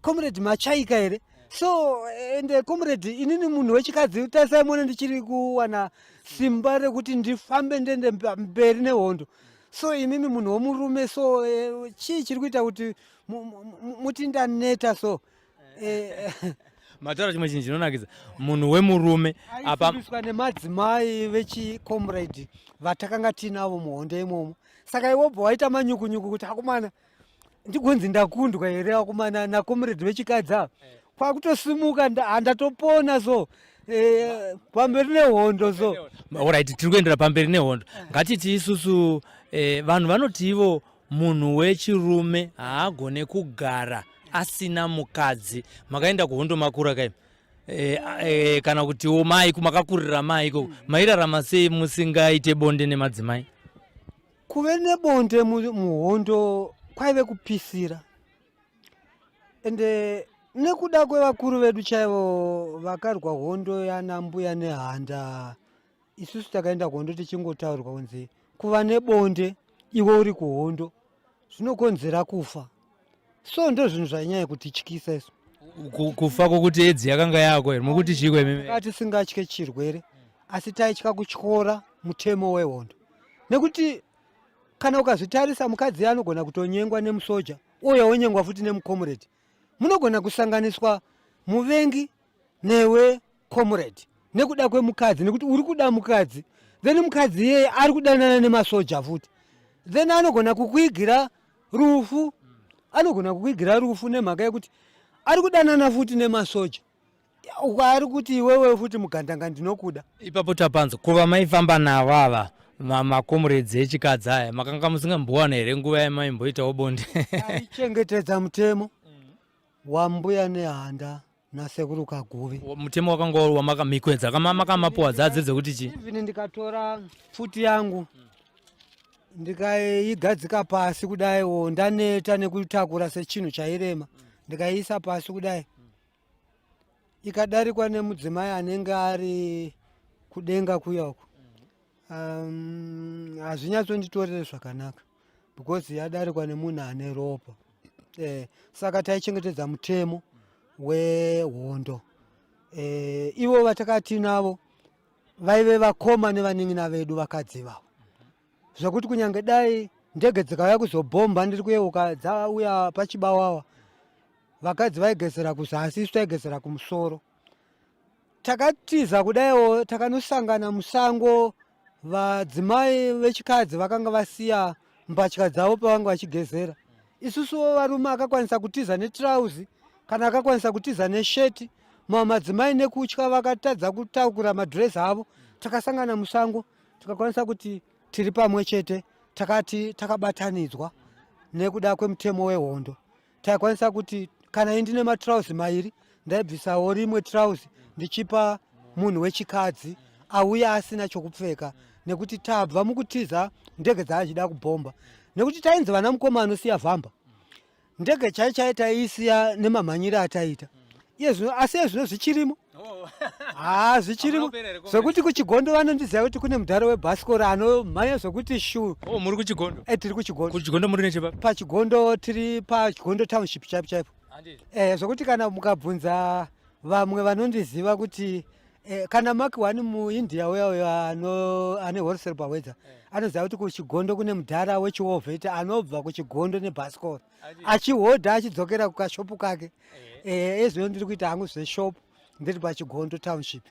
Comrade Machaika here. So ende comrade, inini munhu wechikadzi, tasaimona ndichiri kuwana simba rekuti ndifambe ndiende mberi nehondo. So imimi munhu womurume, so chii chiri kuita kuti muti ndaneta? So Mataura chimwe chinhu chinonakidza, munhu wemurume apa aisimbiswa nemadzimai vechicomrade vatakanga tinavo muhondo imomo. Saka iwobva waita manyukunyuku kuti, "Akomana, ndigonzi ndakundwa here akomana nacomrade vechikadzi ava?" Kwakutosimuka, handatopona. So pamberi nehondo. So Alright, tiri kuendera pamberi nehondo. Ngatiti isusu, vanhu vanoti ivo Munhu wechirume haagone kugara asina mukadzi. Makaenda kuhondo makura kaimi. E, e, kana kutiwo mai makakurira mai ikoko mairarama sei musingaite bonde nemadzimai? Kuve nebonde muhondo kwaive kupisira, ende nekuda kwevakuru vedu chaivo vakarwa hondo yana Mbuya Nehanda, isusu takaenda kuhondo tichingotaurirwa kunzi kuva nebonde iwe uri kuhondo zvinokonzera kufa. So ndo zvinhu zvainyanya kutityisa isu. Kufa kwokuti edzi yakanga yako here? Mukuti chiiko imimi? Tisingatye chirwere, asi taitya kutyora mutemo wehondo, nekuti kana ukazvitarisa, mukadzi anogona kutonyengwa nemusoja, uye wonyengwa futi nemucomrade. Munogona kusanganiswa muvengi newe comrade nekuda kwemukadzi, nekuti uri kuda mukadzi, then mukadzi iyeye ari kudanana nemasoja futi, then anogona kukuigira rufu, anogona kukuigira rufu nemhaka yekuti ari kudanana futi nemasoja, ari kuti iwewe futi mugandanga ndinokuda. Ipapo tapanza kuva maifamba navo ava macomrades echikadzi aya, makanga musingambowana here nguva yamaimboitawo bonde? Aichengetedza mutemo waMbuya Nehanda naSekuru Kaguvi. Mutemo wakanga wamakamhikwedza makamapuwa dzadze dzekuti chii? Even ndikatora pfuti yangu ndikaigadzika pasi kudaiwo, ndaneta nekutakura sechinhu chairema, ndikaiisa pasi kudai, ikadarikwa nemudzimai anenge ari kudenga kuya uku, hazvinyatsonditorere zvakanaka because yadarikwa nemunhu ane ropa. Saka taichengetedza mutemo wehondo. Ivo vatakati navo vaive vakoma nevanin'ina vedu vakadzi vavo, zvokuti kunyange dai ndege dzikauya kuzobhomba, ndiri kuyeuka dzauya paChibawawa, vakadzi vaigezera kuzasi, isu taigezera kumusoro. Takatiza kudaiwo, takanosangana musango. Vadzimai vechikadzi vakanga vasiya mbatya dzavo pavanga vachigezera. Isusuwo varume, akakwanisa kutiza netirauzi kana akakwanisa kutiza nesheti. Mamwe madzimai nekutya vakatadza kutakura madhirezi avo. Takasangana musango, tikakwanisa kuti tiri pamwe chete, takati takabatanidzwa nekuda kwemutemo wehondo. Taikwanisa kuti kana indine matirauzi mairi, ndaibvisawo rimwe tirauzi ndichipa munhu wechikadzi auya asina chokupfeka, nekuti tabva mukutiza ndege dzaachida kubhomba, nekuti tainzi vana mukoma anosiya vhamba. Ndege chai chai taiisiya nemamhanyiro ataita iye zvino, asi iye zvino zvichirimo. Ha, zvichirimo zvokuti kuChigondo vanondiziva kuti kune mudhara webhasikoro anomhanya zvokuti shu. Oh, muri kuChigondo? E, tiri kuChigondo. KuChigondo muri nechepa? PaChigondo, tiri paChigondo township chaipo chaipo. Zvokuti kana mukabvunza vamwe vanondiziva kuti kana Mark One muIndia uya uyo ane wholesale paWedza anoziva kuti kuChigondo kune mudhara wechiwovheti anobva kuChigondo nebhasikoro achihodha achidzokera kukashopu kake. Ezvino ndiri kuita hangu zveshopu, ndiri paChigondo township,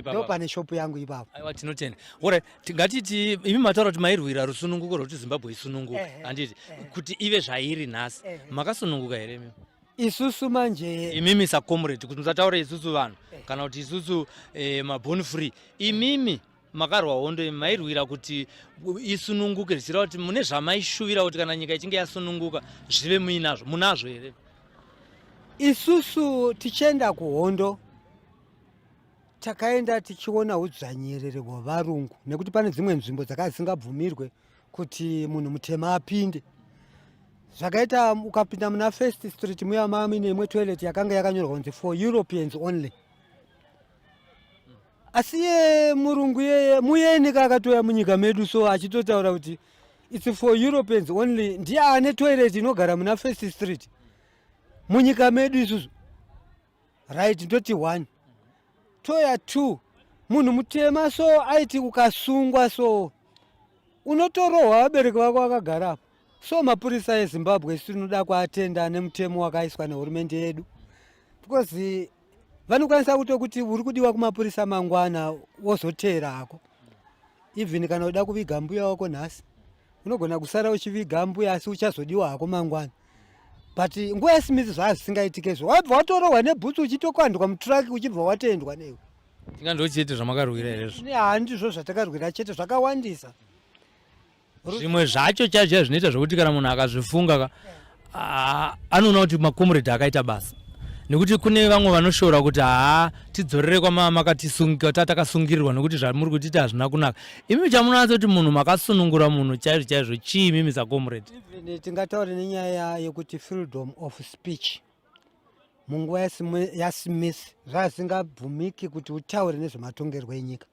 ndo pane shopu yangu ipapo. Aiwa, tinotenda. Alright, ngatiti imi mataura kuti mairwira rusununguko rwekuti Zimbabwe isununguke, handiti, kuti ive zvairi nhasi. Makasununguka here imi? Isusu manje? Imimi sacomrade, kuti musataure isusu vanhu kana kuti isusu maborn free. Imimi makarwa hondo, imi mairwira kuti isununguke, zvichireva kuti mune zvamaishuvira kuti kana nyika ichinge yasununguka zvive muinazvo. Munazvo here? Isusu tichienda kuhondo takaenda tichiona udzvanyiriri hwevarungu, nekuti pane dzimwe nzvimbo dzakanga dzisingabvumirwe kuti munhu mutema apinde. Zvakaita ukapinda muna First Street muya mamine imwe toilet yakanga yakanyorwa kunzi "For Europeans Only", asi ye murungu yeye muyeni kaakatouya munyika medu, so achitotaura kuti "It's for Europeans only", ndiye ane toilet inogara muna First Street munyika medu isusu. Right, ndoti one, toya two, munhu mutema so aiti ukasungwa so unotorohwa vabereki vako vakagarapo. So mapurisa eZimbabwe isu tinoda kuatenda nemutemo wakaiswa nehurumende yedu, because vanokwanisa kutokuti uri kudiwa kumapurisa mangwana, wozoteera hako. Even kana uda kuviga mbuya wako nhasi, unogona kusara uchiviga mbuya, asi uchazodiwa hako mangwana. But nguva yaSmith zvaa zvisingaitike izvo, waibva watorohwa nebhutsu uchitokandwa mutraki, uchibva watendwa newe. Tinga ndo chete zvamakarwira here izvo? Handizvo zvatakarwira chete, zvakawandisa. Zvimwe zvacho chaizvo zvinoita zvokuti kana munhu akazvifunga ka, anoona kuti makomrade akaita basa, nekuti kune vamwe vanoshora kuti haa, tidzorere kwamakatakasungirirwa nekuti zvamuri kutiita hazvina kunaka. Imimi chamunonatsa kuti munhu makasunungura munhu chaizvo chaizvo chii imimi sacomrade? Even tingataure nenyaya yekuti freedom of speech munguva yaSmith zvazingabvumiki kuti utaure nezvematongerwo enyika.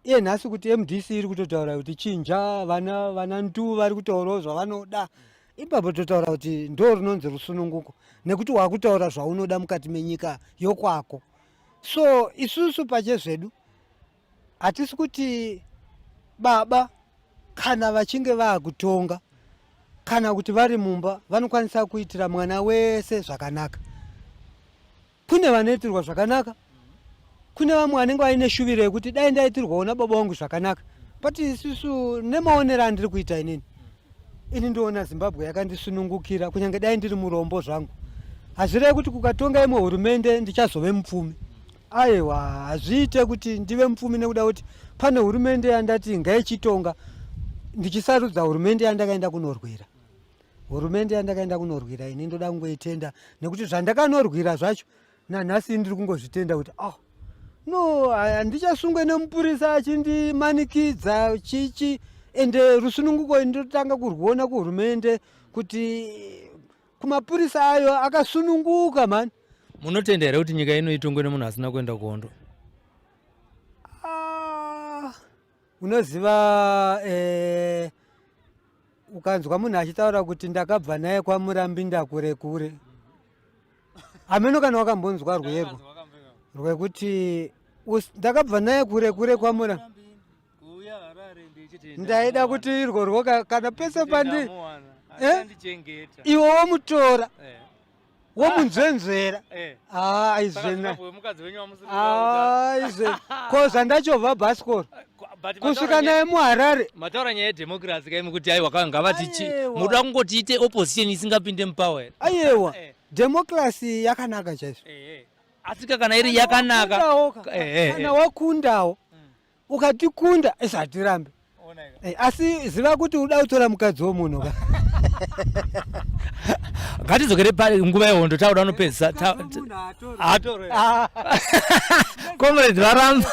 Iye nhasi kuti MDC iri kutotaura kuti chinja, vana ndu vari kutaurawo zvavanoda ipapo, totaura kuti ndo runonzi rusununguko, nekuti wakutaura zvaunoda mukati menyika yokwako. So isusu pachezvedu hatisi kuti baba kana vachinge vaakutonga kana kuti vari mumba vanokwanisa kuitira mwana wese zvakanaka. Kune vanoitirwa zvakanaka, kune vamwe vanenge vaine shuviro yekuti dai ndaitirwawo nababa vangu zvakanaka. But isusu, nemaonero andiri kuita inini, ini ndoona Zimbabwe yakandisunungukira. Kunyange dai ndiri murombo zvangu, hazvirevi kuti kukatonga imwe hurumende ndichazove mupfumi. Aiwa, hazviite kuti ndive mupfumi nekuda kuti pane hurumende yandati ngaichitonga, ndichisarudza hurumende yandakaenda kunorwira. Hurumende yandakaenda kunorwira, ini ndoda kungoitenda nekuti zvandakanorwira zvacho nanhasi ndiri kungozvitenda kuti, oh no, handichasungwe nemupurisa achindimanikidza chichi. Ende rusununguko ndotanga kurwuona kuhurumende, kuti kumapurisa ayo akasununguka mani. Munotenda here kuti nyika ino itongwe nemunhu asina kuenda kuhondo? Ah, unoziva, ukanzwa munhu achitaura kuti ndakabva naye kwaMurambinda kure kure, hameno kana wakambonzwa rwuyerwo rwekuti ndakabva naye kure kure kwamura. Ndaida kuti irworwo kana pese pandi iwe womutora, womunzvenzvera, aizvena aizve ko zvandachovha bhasikoro kusvika naye muHarare. Mataura nyaya yedhemokirasi kaimi kuti aiwa, ngavati muda kungoti ite opposition isingapinde mupower here? Aiwa, democracy yakanaka chaizvo. Asika kana iri yakanaka, kana wakundawo, ukatikunda, isi hatirambe. Asi ziva kuti uda kutora mukadzi womunhu ka. Ngatidzokere panguva yehondo. Tauda unopedzisa comrade varamba,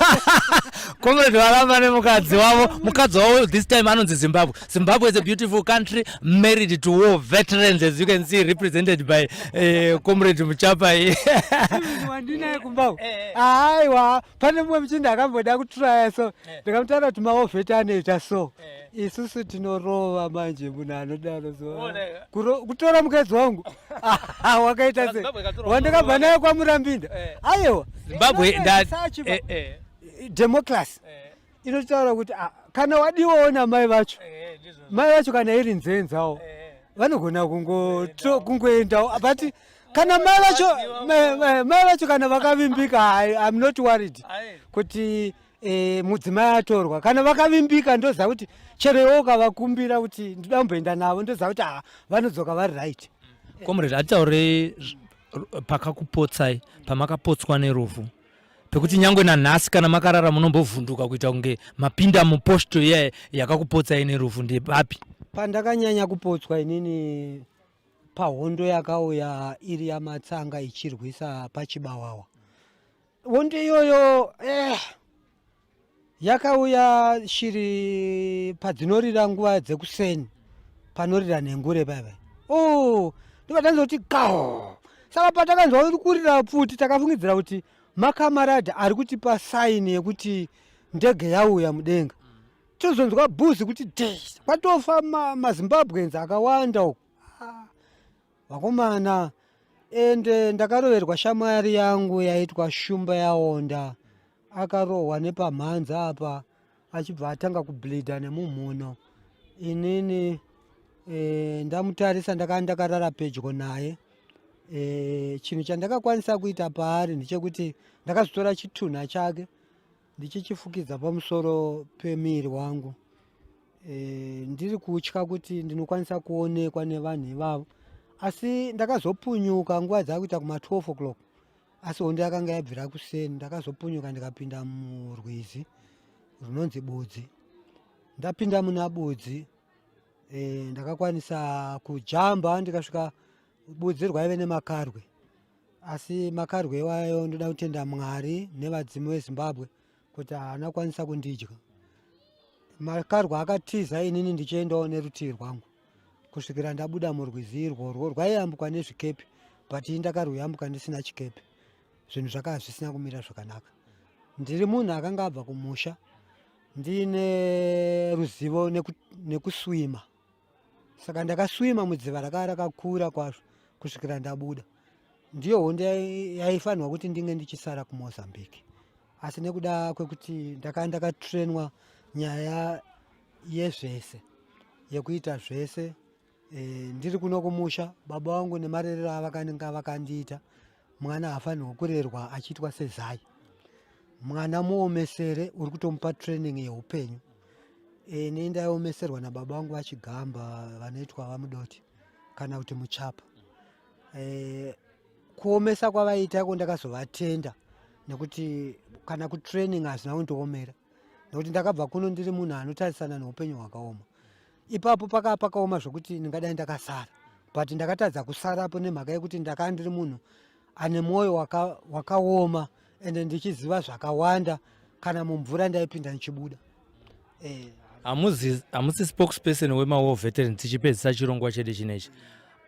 comrade varamba nemukadzi wavo. Mukadzi wavo this time anonzi Zimbabwe. Zimbabwe is a beautiful country married to war veterans, as you can see, represented by Comrade Muchapa. Wandinaye kumbawo, aiwa, pane mumwe muchinda akamboda kutraya, so ndikamutaura kuti mawar vet anoita so, isusu tinorova. Manje munhu anodaro so kutora mukadzi wangu wakaita se wandakabva naye kwaMurambinda, aiwa. Zimbabwe. Democracy inotaura kuti kana wadiwawo namai vacho, mai vacho kana iri nzenzawo vanogona kungoendawo, but kana mai vacho kana vakavimbika, I'm not worried kuti mudzimai atorwa. Kana vakavimbika, ndoziva kuti chero iwe ukavakumbira kuti ndinoda kumboenda navo, ndoziva kuti ha, vanodzoka vari right. Comrade, hatitaurei pakakupotsai, pamakapotswa nerufu, pekuti nyangwe nanhasi kana makarara munombovhunduka kuita kunge mapinda muposto iya yakakupotsai nerufu, ndepapi? Pandakanyanya kupotswa inini, pahondo yakauya iri yaMatsanga ichirwisa paChibawawa. Hondo iyoyo yakauya shiri padzinorira nguva dzekuseni, panorira nhengure paipai. Oh, ndopatanzwa kuti gao. Saka patakanzwa uri kurira pfuti, takafungidzira kuti makamaradhi ari kutipa saini yekuti ndege yauya mudenga. Tozonzwa bhuzi kuti de, kwatofa maZimbabweans akawanda uku. Ah, vakomana, ende ndakaroverwa shamwari yangu yaitwa Shumba Yaonda. Akarohwa nepamhanza apa, achibva atanga kubleeda nemumhuno. Inini ndamutarisa, ndakanga ndakarara pedyo naye. Chinhu chandakakwanisa kuita paari ndechekuti ndakazotora chitunha chake ndichichifukidza pamusoro pemuviri wangu, ndiri kutya kuti ndinokwanisa kuonekwa nevanhu ivavo. Asi ndakazopunyuka nguva dzakuita kuma 12 o'clock, asi hondo yakanga yabvira kuseni. Ndakazopunyuka ndikapinda murwizi runonzi Budzi. Ndapinda muna Budzi. Ndakakwanisa kujamba ndikasvika budzi rwaive nemakarwe, asi makarwe iwayo ndoda kutenda Mwari nevadzimu veZimbabwe kuti haana kwanisa kundidya. Makarwe akatiza inini ndichiendawo nerutivi rwangu kusvikira ndabuda murwizi irworwo rwaiyambukwa nezvikepe, but ini ndakarwuyambuka ndisina chikepe. Zvinhu zvakava zvisina kumira zvakanaka. Ndiri munhu akanga abva kumusha ndiine ruzivo nekuswima, saka ndakaswima mudziva rakava rakakura kwazvo kusvikira ndabuda. Ndiyo hondo yaifanirwa kuti ndinge ndichisara kuMozambique, asi nekuda kwekuti ndakanga ndakatrenwa nyaya yezvese, yekuita zvese, ndiri kuno kumusha, baba vangu nemarerero avakananga vakandiita, mwana haafanirwi kurerwa achiitwa sezai. Mwana muomesere, uri kutomupa training yeupenyu. Ini ndaiomeserwa nababa vangu vaChigamba, vanoitwa vaMudoti kana kuti Muchapa. Kuomesa kwavaiita iko ndakazovatenda, nekuti kana kutraining hazvina kundiomera, nekuti ndakabva kuno ndiri munhu anotarisana neupenyu hwakaoma. Ipapo pakaa pakaoma zvokuti ndingadai ndakasara, but ndakatadza kusarapo nemhaka yekuti ndakaa ndiri munhu ane mwoyo wakaoma waka, ende ndichiziva zvakawanda. Kana mumvura ndaipinda ndichibuda. Hamusi spokesperson wemawar veteran. Tichipedzisa chirongwa chedu chinechi,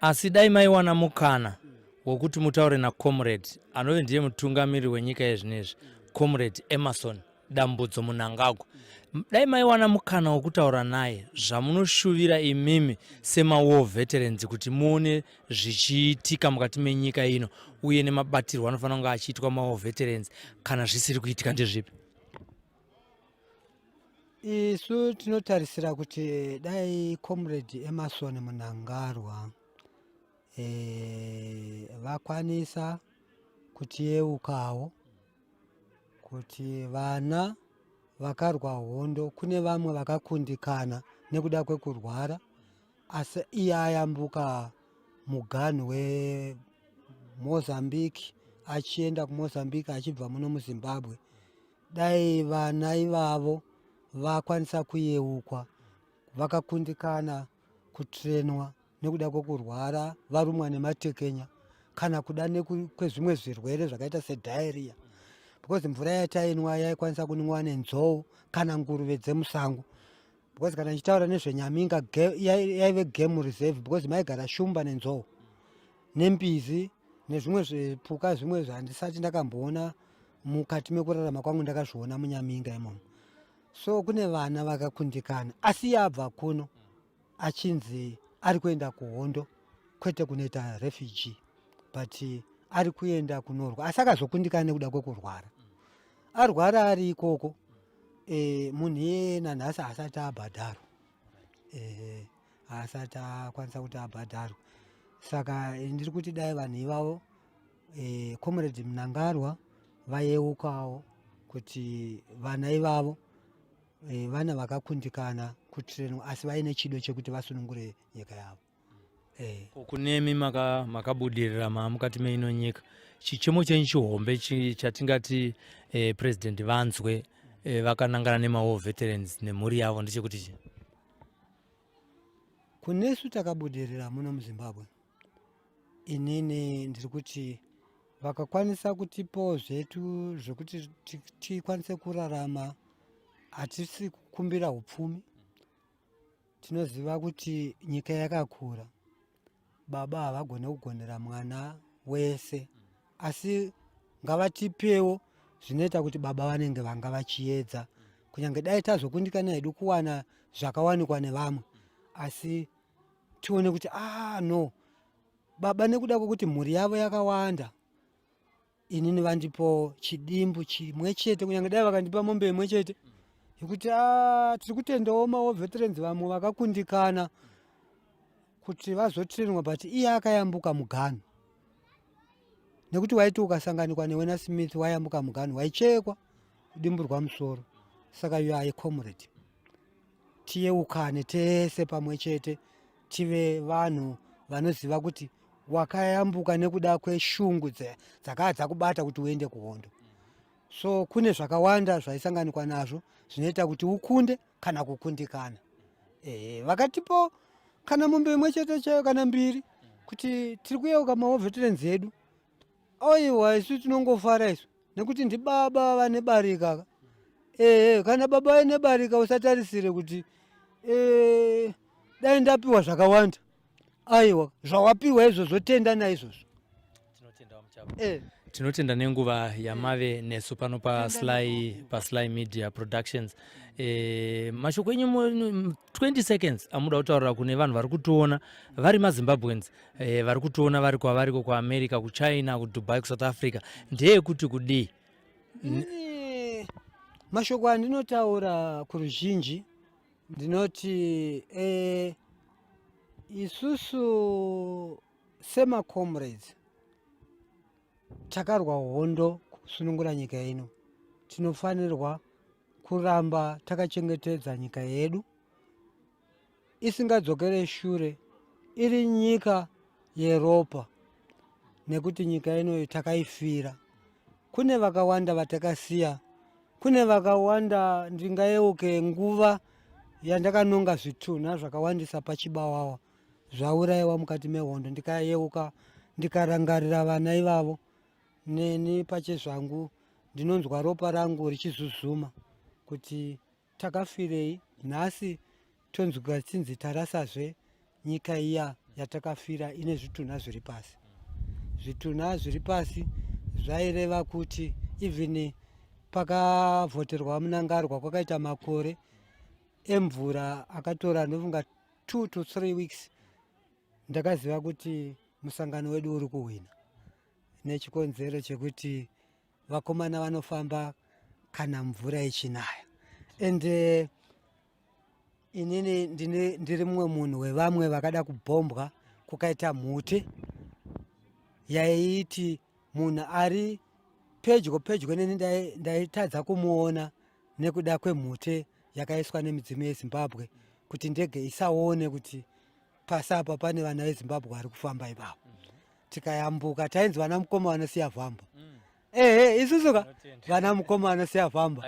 asi dai maiwana mukana wekuti mutaure nacomrade anove ndiye mutungamiri wenyika yezvinezvi, Comrade Emmerson Dambudzo Mnangagwa, dai maiwana mukana wekutaura naye, zvamunoshuvira imimi semawar veterans kuti muone zvichiitika mukati menyika ino, uye nemabatirwo anofanira kunge achiitwa mawar veterans, kana zvisiri kuitika ndezvipi? Isu tinotarisira kuti dai Comrade Emmerson Mnangagwa vakwanisa kutiyeukawo kuti vana vakarwa hondo, kune vamwe vakakundikana nekuda kwekurwara, asi iye ayambuka muganhu weMozambique achienda kuMozambique achibva muno muZimbabwe. Dai vana ivavo vakwanisa kuyeukwa, vakakundikana kutrenwa nekuda kwekurwara, varumwa nematekenya kana kuda kwezvimwe zvirwere zvakaita sediarrhea, because mvura yatainwa yaikwanisa kunwiwa nenzou kana nguruve dzemusango, because kana ndichitaura nezveNyaminga, yaive game reserve, because maigara shumba nenzou nembizi nezvimwe zvipuka, zvimwe zvandisati ndakamboona mukati mekurarama kwangu ndakazviona muNyaminga imomo. So kune vana vakakundikana, asi yabva kuno achinzi ari kuenda kuhondo, kwete kunoita refugee, but ari kuenda kunorwa, asi akazokundikana nekuda kwekurwara. Arwara ari ikoko, munhu iyeye nanhasi asati abhadharwa, asati akwanisa kuti abhadharwe. Saka ndiri kuti dai vanhu ivavo, Comrade Mnangagwa, vayeukawo kuti vana ivavo, vana vakakundikana kutrenwa asi vaine chido chekuti vasunungure nyika yavo. Kunemi makabudirira maka mukati meino nyika, chichemo chenyu chihombe chatingati president vanzwe vakanangana nemawar veterans nemhuri yavo ndechekuti chi? Kunesu takabudirira muno muZimbabwe, inini ndiri kuti vakakwanisa kutipawo zvetu zvekuti tikwanise kurarama. Hatisi kukumbira upfumi. Tinoziva kuti nyika yakakura, baba havagone kugonera mwana wese, asi ngavatipewo zvinoita kuti baba vanenge vanga vachiedza, kunyange dai tazokundikana hedu kuwana zvakawanikwa nevamwe, asi tione kuti, ah no, baba nekuda kwekuti mhuri yavo yakawanda, inini vandipo chidimbu chimwe chete, kunyange dai vakandipa mombe imwe chete yekuti a tiri kutendawo mawar veterans vamwe vakakundikana kuti vazotrenwa, but iye akayambuka muganhu, nekuti waiti ukasanganikwa newena Smith wayambuka muganhu waichekwa kudimburwa musoro. Saka you are a comrade, tiyeukane tese pamwe chete, tive vanhu vanoziva kuti wakayambuka nekuda kweshungu dzakaa dzakubata kuti uende kuhondo. So kune zvakawanda zvaisanganikwa nazvo zvinoita kuti ukunde kana kukundikana. Vakatipo. Kana mombe imwe chete chaiyo kana mbiri kuti tiri kuyeuka mawar veterans edu. Aiwa, isu tinongofara isu nekuti ndibaba vane barika ka. Ehe, kana baba vaine barika usatarisire kuti dai ndapiwa zvakawanda. Aiwa, zvawapiwa izvozvo tenda naizvozvo. Tinotenda nenguva yamave nesu pano paSly Media Productions. Mashoko enyu 20 seconds amuda kutaurira kune vanhu vari kutiona vari maZimbabweans, vari kutiona vari kwavariko, kuAmerica, kuChina, kuDubai, kuSouth Africa, ndeyekuti kudii? Inini mashoko andinotaura kuruzhinji ndinoti isusu semacomrades takarwa hondo kusunungura nyika ino, tinofanirwa kuramba takachengetedza nyika yedu isingadzokere shure, iri nyika yeropa, nekuti nyika ino takaifira. Kune vakawanda vatakasiya, kune vakawanda. Ndingayeuke nguva yandakanonga zvitunha zvakawandisa paChibawawa zvaurayiwa mukati mehondo. Ndikayeuka, ndikarangarira vana ivavo, neni pachezvangu ndinonzwa ropa rangu richizuzuma kuti takafirei. Nhasi tonzwika chinzi tarasazve nyika iya yatakafira ine zvitunha zviri pasi. Zvitunha zviri pasi zvaireva kuti even pakavhoterwa Mnangagwa kwakaita makore emvura akatora, ndofunga, 2 to 3 weeks, ndakaziva kuti musangano wedu uri kuhwina nechikonzero chekuti vakomana vanofamba kana mvura ichinaya. And inini ndiri mumwe munhu wevamwe vakada kubhombwa, kukaita mhute yaiiti munhu ari pedyo pedyo neni ndaitadza kumuona nekuda kwemhute yakaiswa nemidzimu yeZimbabwe kuti ndege isaone kuti pasi apa pane vana veZimbabwe vari kufamba ipapo. Tikayambuka, tainzi vana mukoma vanosiya vhamba. Ehe, isusu ka vana mukoma vanosiya vhamba,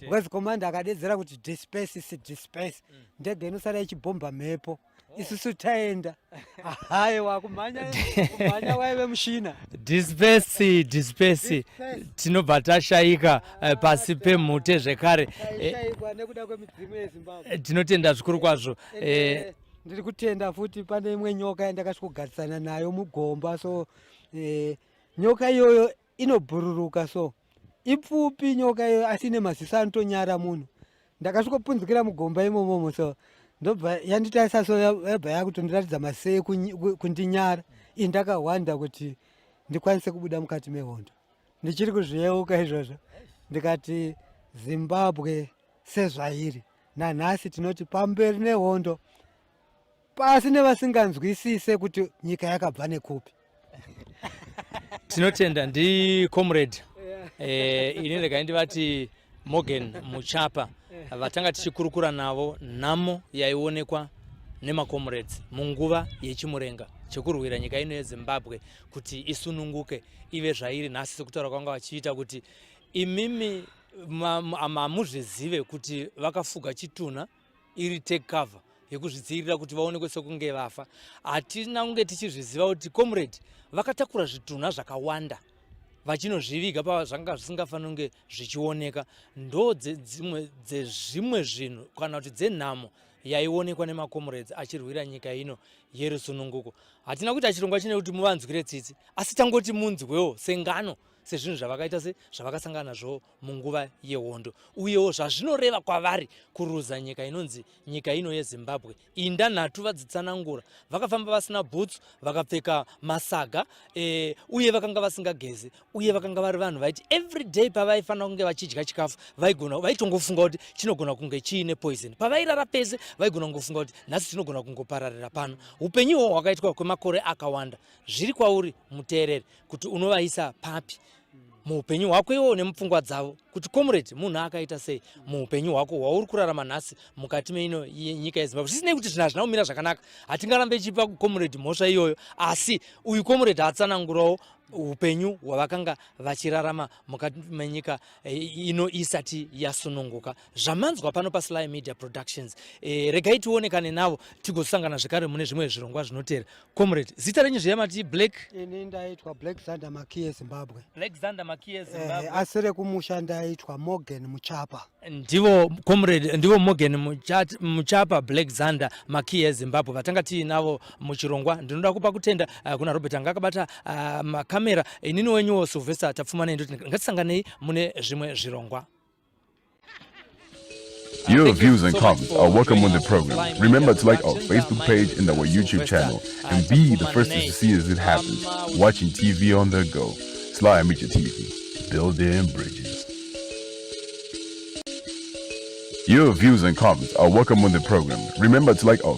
because commander akadedzera kuti "Disperse is disperse," ndege inosara ichibhomba mhepo. Isusu taenda, haiwa, kumhanya kumhanya waive mushina. Disperse, disperse, tinobva tashayika pasi pemhute zvekare. Taishayikwa nekuda kwemidzimu yeZimbabwe. Tinotenda zvikuru kwazvo. Ndiri kutenda futi pane imwe nyoka yandakasvikogarisana nayo mugomba. So nyoka iyoyo inobhururuka, so ipfupi nyoka iyoyo, asi ine maziso anotonyara munhu. Ndakasvikopunzikira mugomba imomomo, so ndobva yanditarisa, so yabva yakutondiratidza maziso ekundinyara. Ini ndakahwanda kuti ndikwanise kubuda mukati mehondo. Ndichiri kuzviyeuka izvozvo, ndikati Zimbabwe sezvairi nanhasi, tinoti pamberi nehondo, pasi nevasinganzwisise kuti nyika yakabva nekupi. Tinotenda. Ndicomrade, ini regai ndivati Morgan Muchapa, vatanga tichikurukura navo nhamo yaionekwa nemacomrades munguva yechimurenga chekurwira nyika ino yeZimbabwe kuti isununguke ive zvairi nhasi, sekutaura kwanga vachiita kuti imimi hamuzvizive kuti vakafuga chitunha iri take cover yekuzvidzivirira kuti vaonekwe sekunge vafa. Hatina kunge tichizviziva kuti comrade vakatakura zvitunha zvakawanda vachinozviviga pazvanga zvisingafaniri kunge zvichioneka. Ndo dzimwe dzezvimwe zvinhu kana kuti dzenhamo yaionekwa nemacomrades achirwira nyika ino yerusununguko. Hatina kuita chirongwa chine kuti muvanzwire tsitsi, asi tangoti munzwewo sengano, sezvinhu zvavakaita, se zvavakasangana nazvo munguva yehondo, uyewo zvazvinoreva kwavari kuruza nyika inonzi nyika ino yeZimbabwe. Inda nhatu vadzitsanangura, vakafamba vasina bhutsu, vakapfeka masaga, uye vakanga vasingagezi, uye vakanga vari vanhu vaiti every day pavaifanira kunge vachidya chikafu vaigona vaitongofunga kuti chinogona kunge chiine poison. Pavairara pese vaigona kungofunga kuti nhasi tinogona kungopararira pano. Upenyu ihwohwo hwakaitwa kwemakore akawanda. Zviri kwauri muteereri kuti unovaisa papi muupenyu hwako iwo nemupfungwa dzavo, kuti comrade munhu akaita sei muupenyu hwako hwauri kurarama nhasi mukati meino nyika yeZimbabwe. Zvisinei kuti zvinhu hazvina kumira zvakanaka, hatingarambe ichipa comrade mhosva iyoyo, asi uyu comrade atsanangurawo. Upenyu hwavakanga vachirarama mukati menyika eh, ino isati yasununguka. Zvamanzwa pano paSly Media Productions. Regai tionekane navo tigosangana zvekare mune zvimwe zvirongwa zvinotera. Comrade, zita renyu zviya mati Black? Ini ndaitwa Black Zander Makiye Zimbabwe. Black Zander Makiye Zimbabwe. Asi rekumusha ndaitwa Morgan Muchapa. Ndivo comrade, ndivo Morgan Muchapa, Black Zander Makiye Zimbabwe vatanga tiinavo muchirongwa. Ndinoda kupa kutenda kuna Robert anga akabata makamera. Inini wenyuwo Sylvester Tapfumanei ndoti ngatisanganei mune zvimwe zvirongwa. Your Thank you views and so much comments for are welcome on joining the us on program. Sly Media Remember to like our Productions. Facebook My page name and is our YouTube Sylvester channel and be the first to Tapfumanei. see as it happens. Watching TV on the go. Sly Media TV, building bridges. Your views and comments are welcome on the program. Remember to like our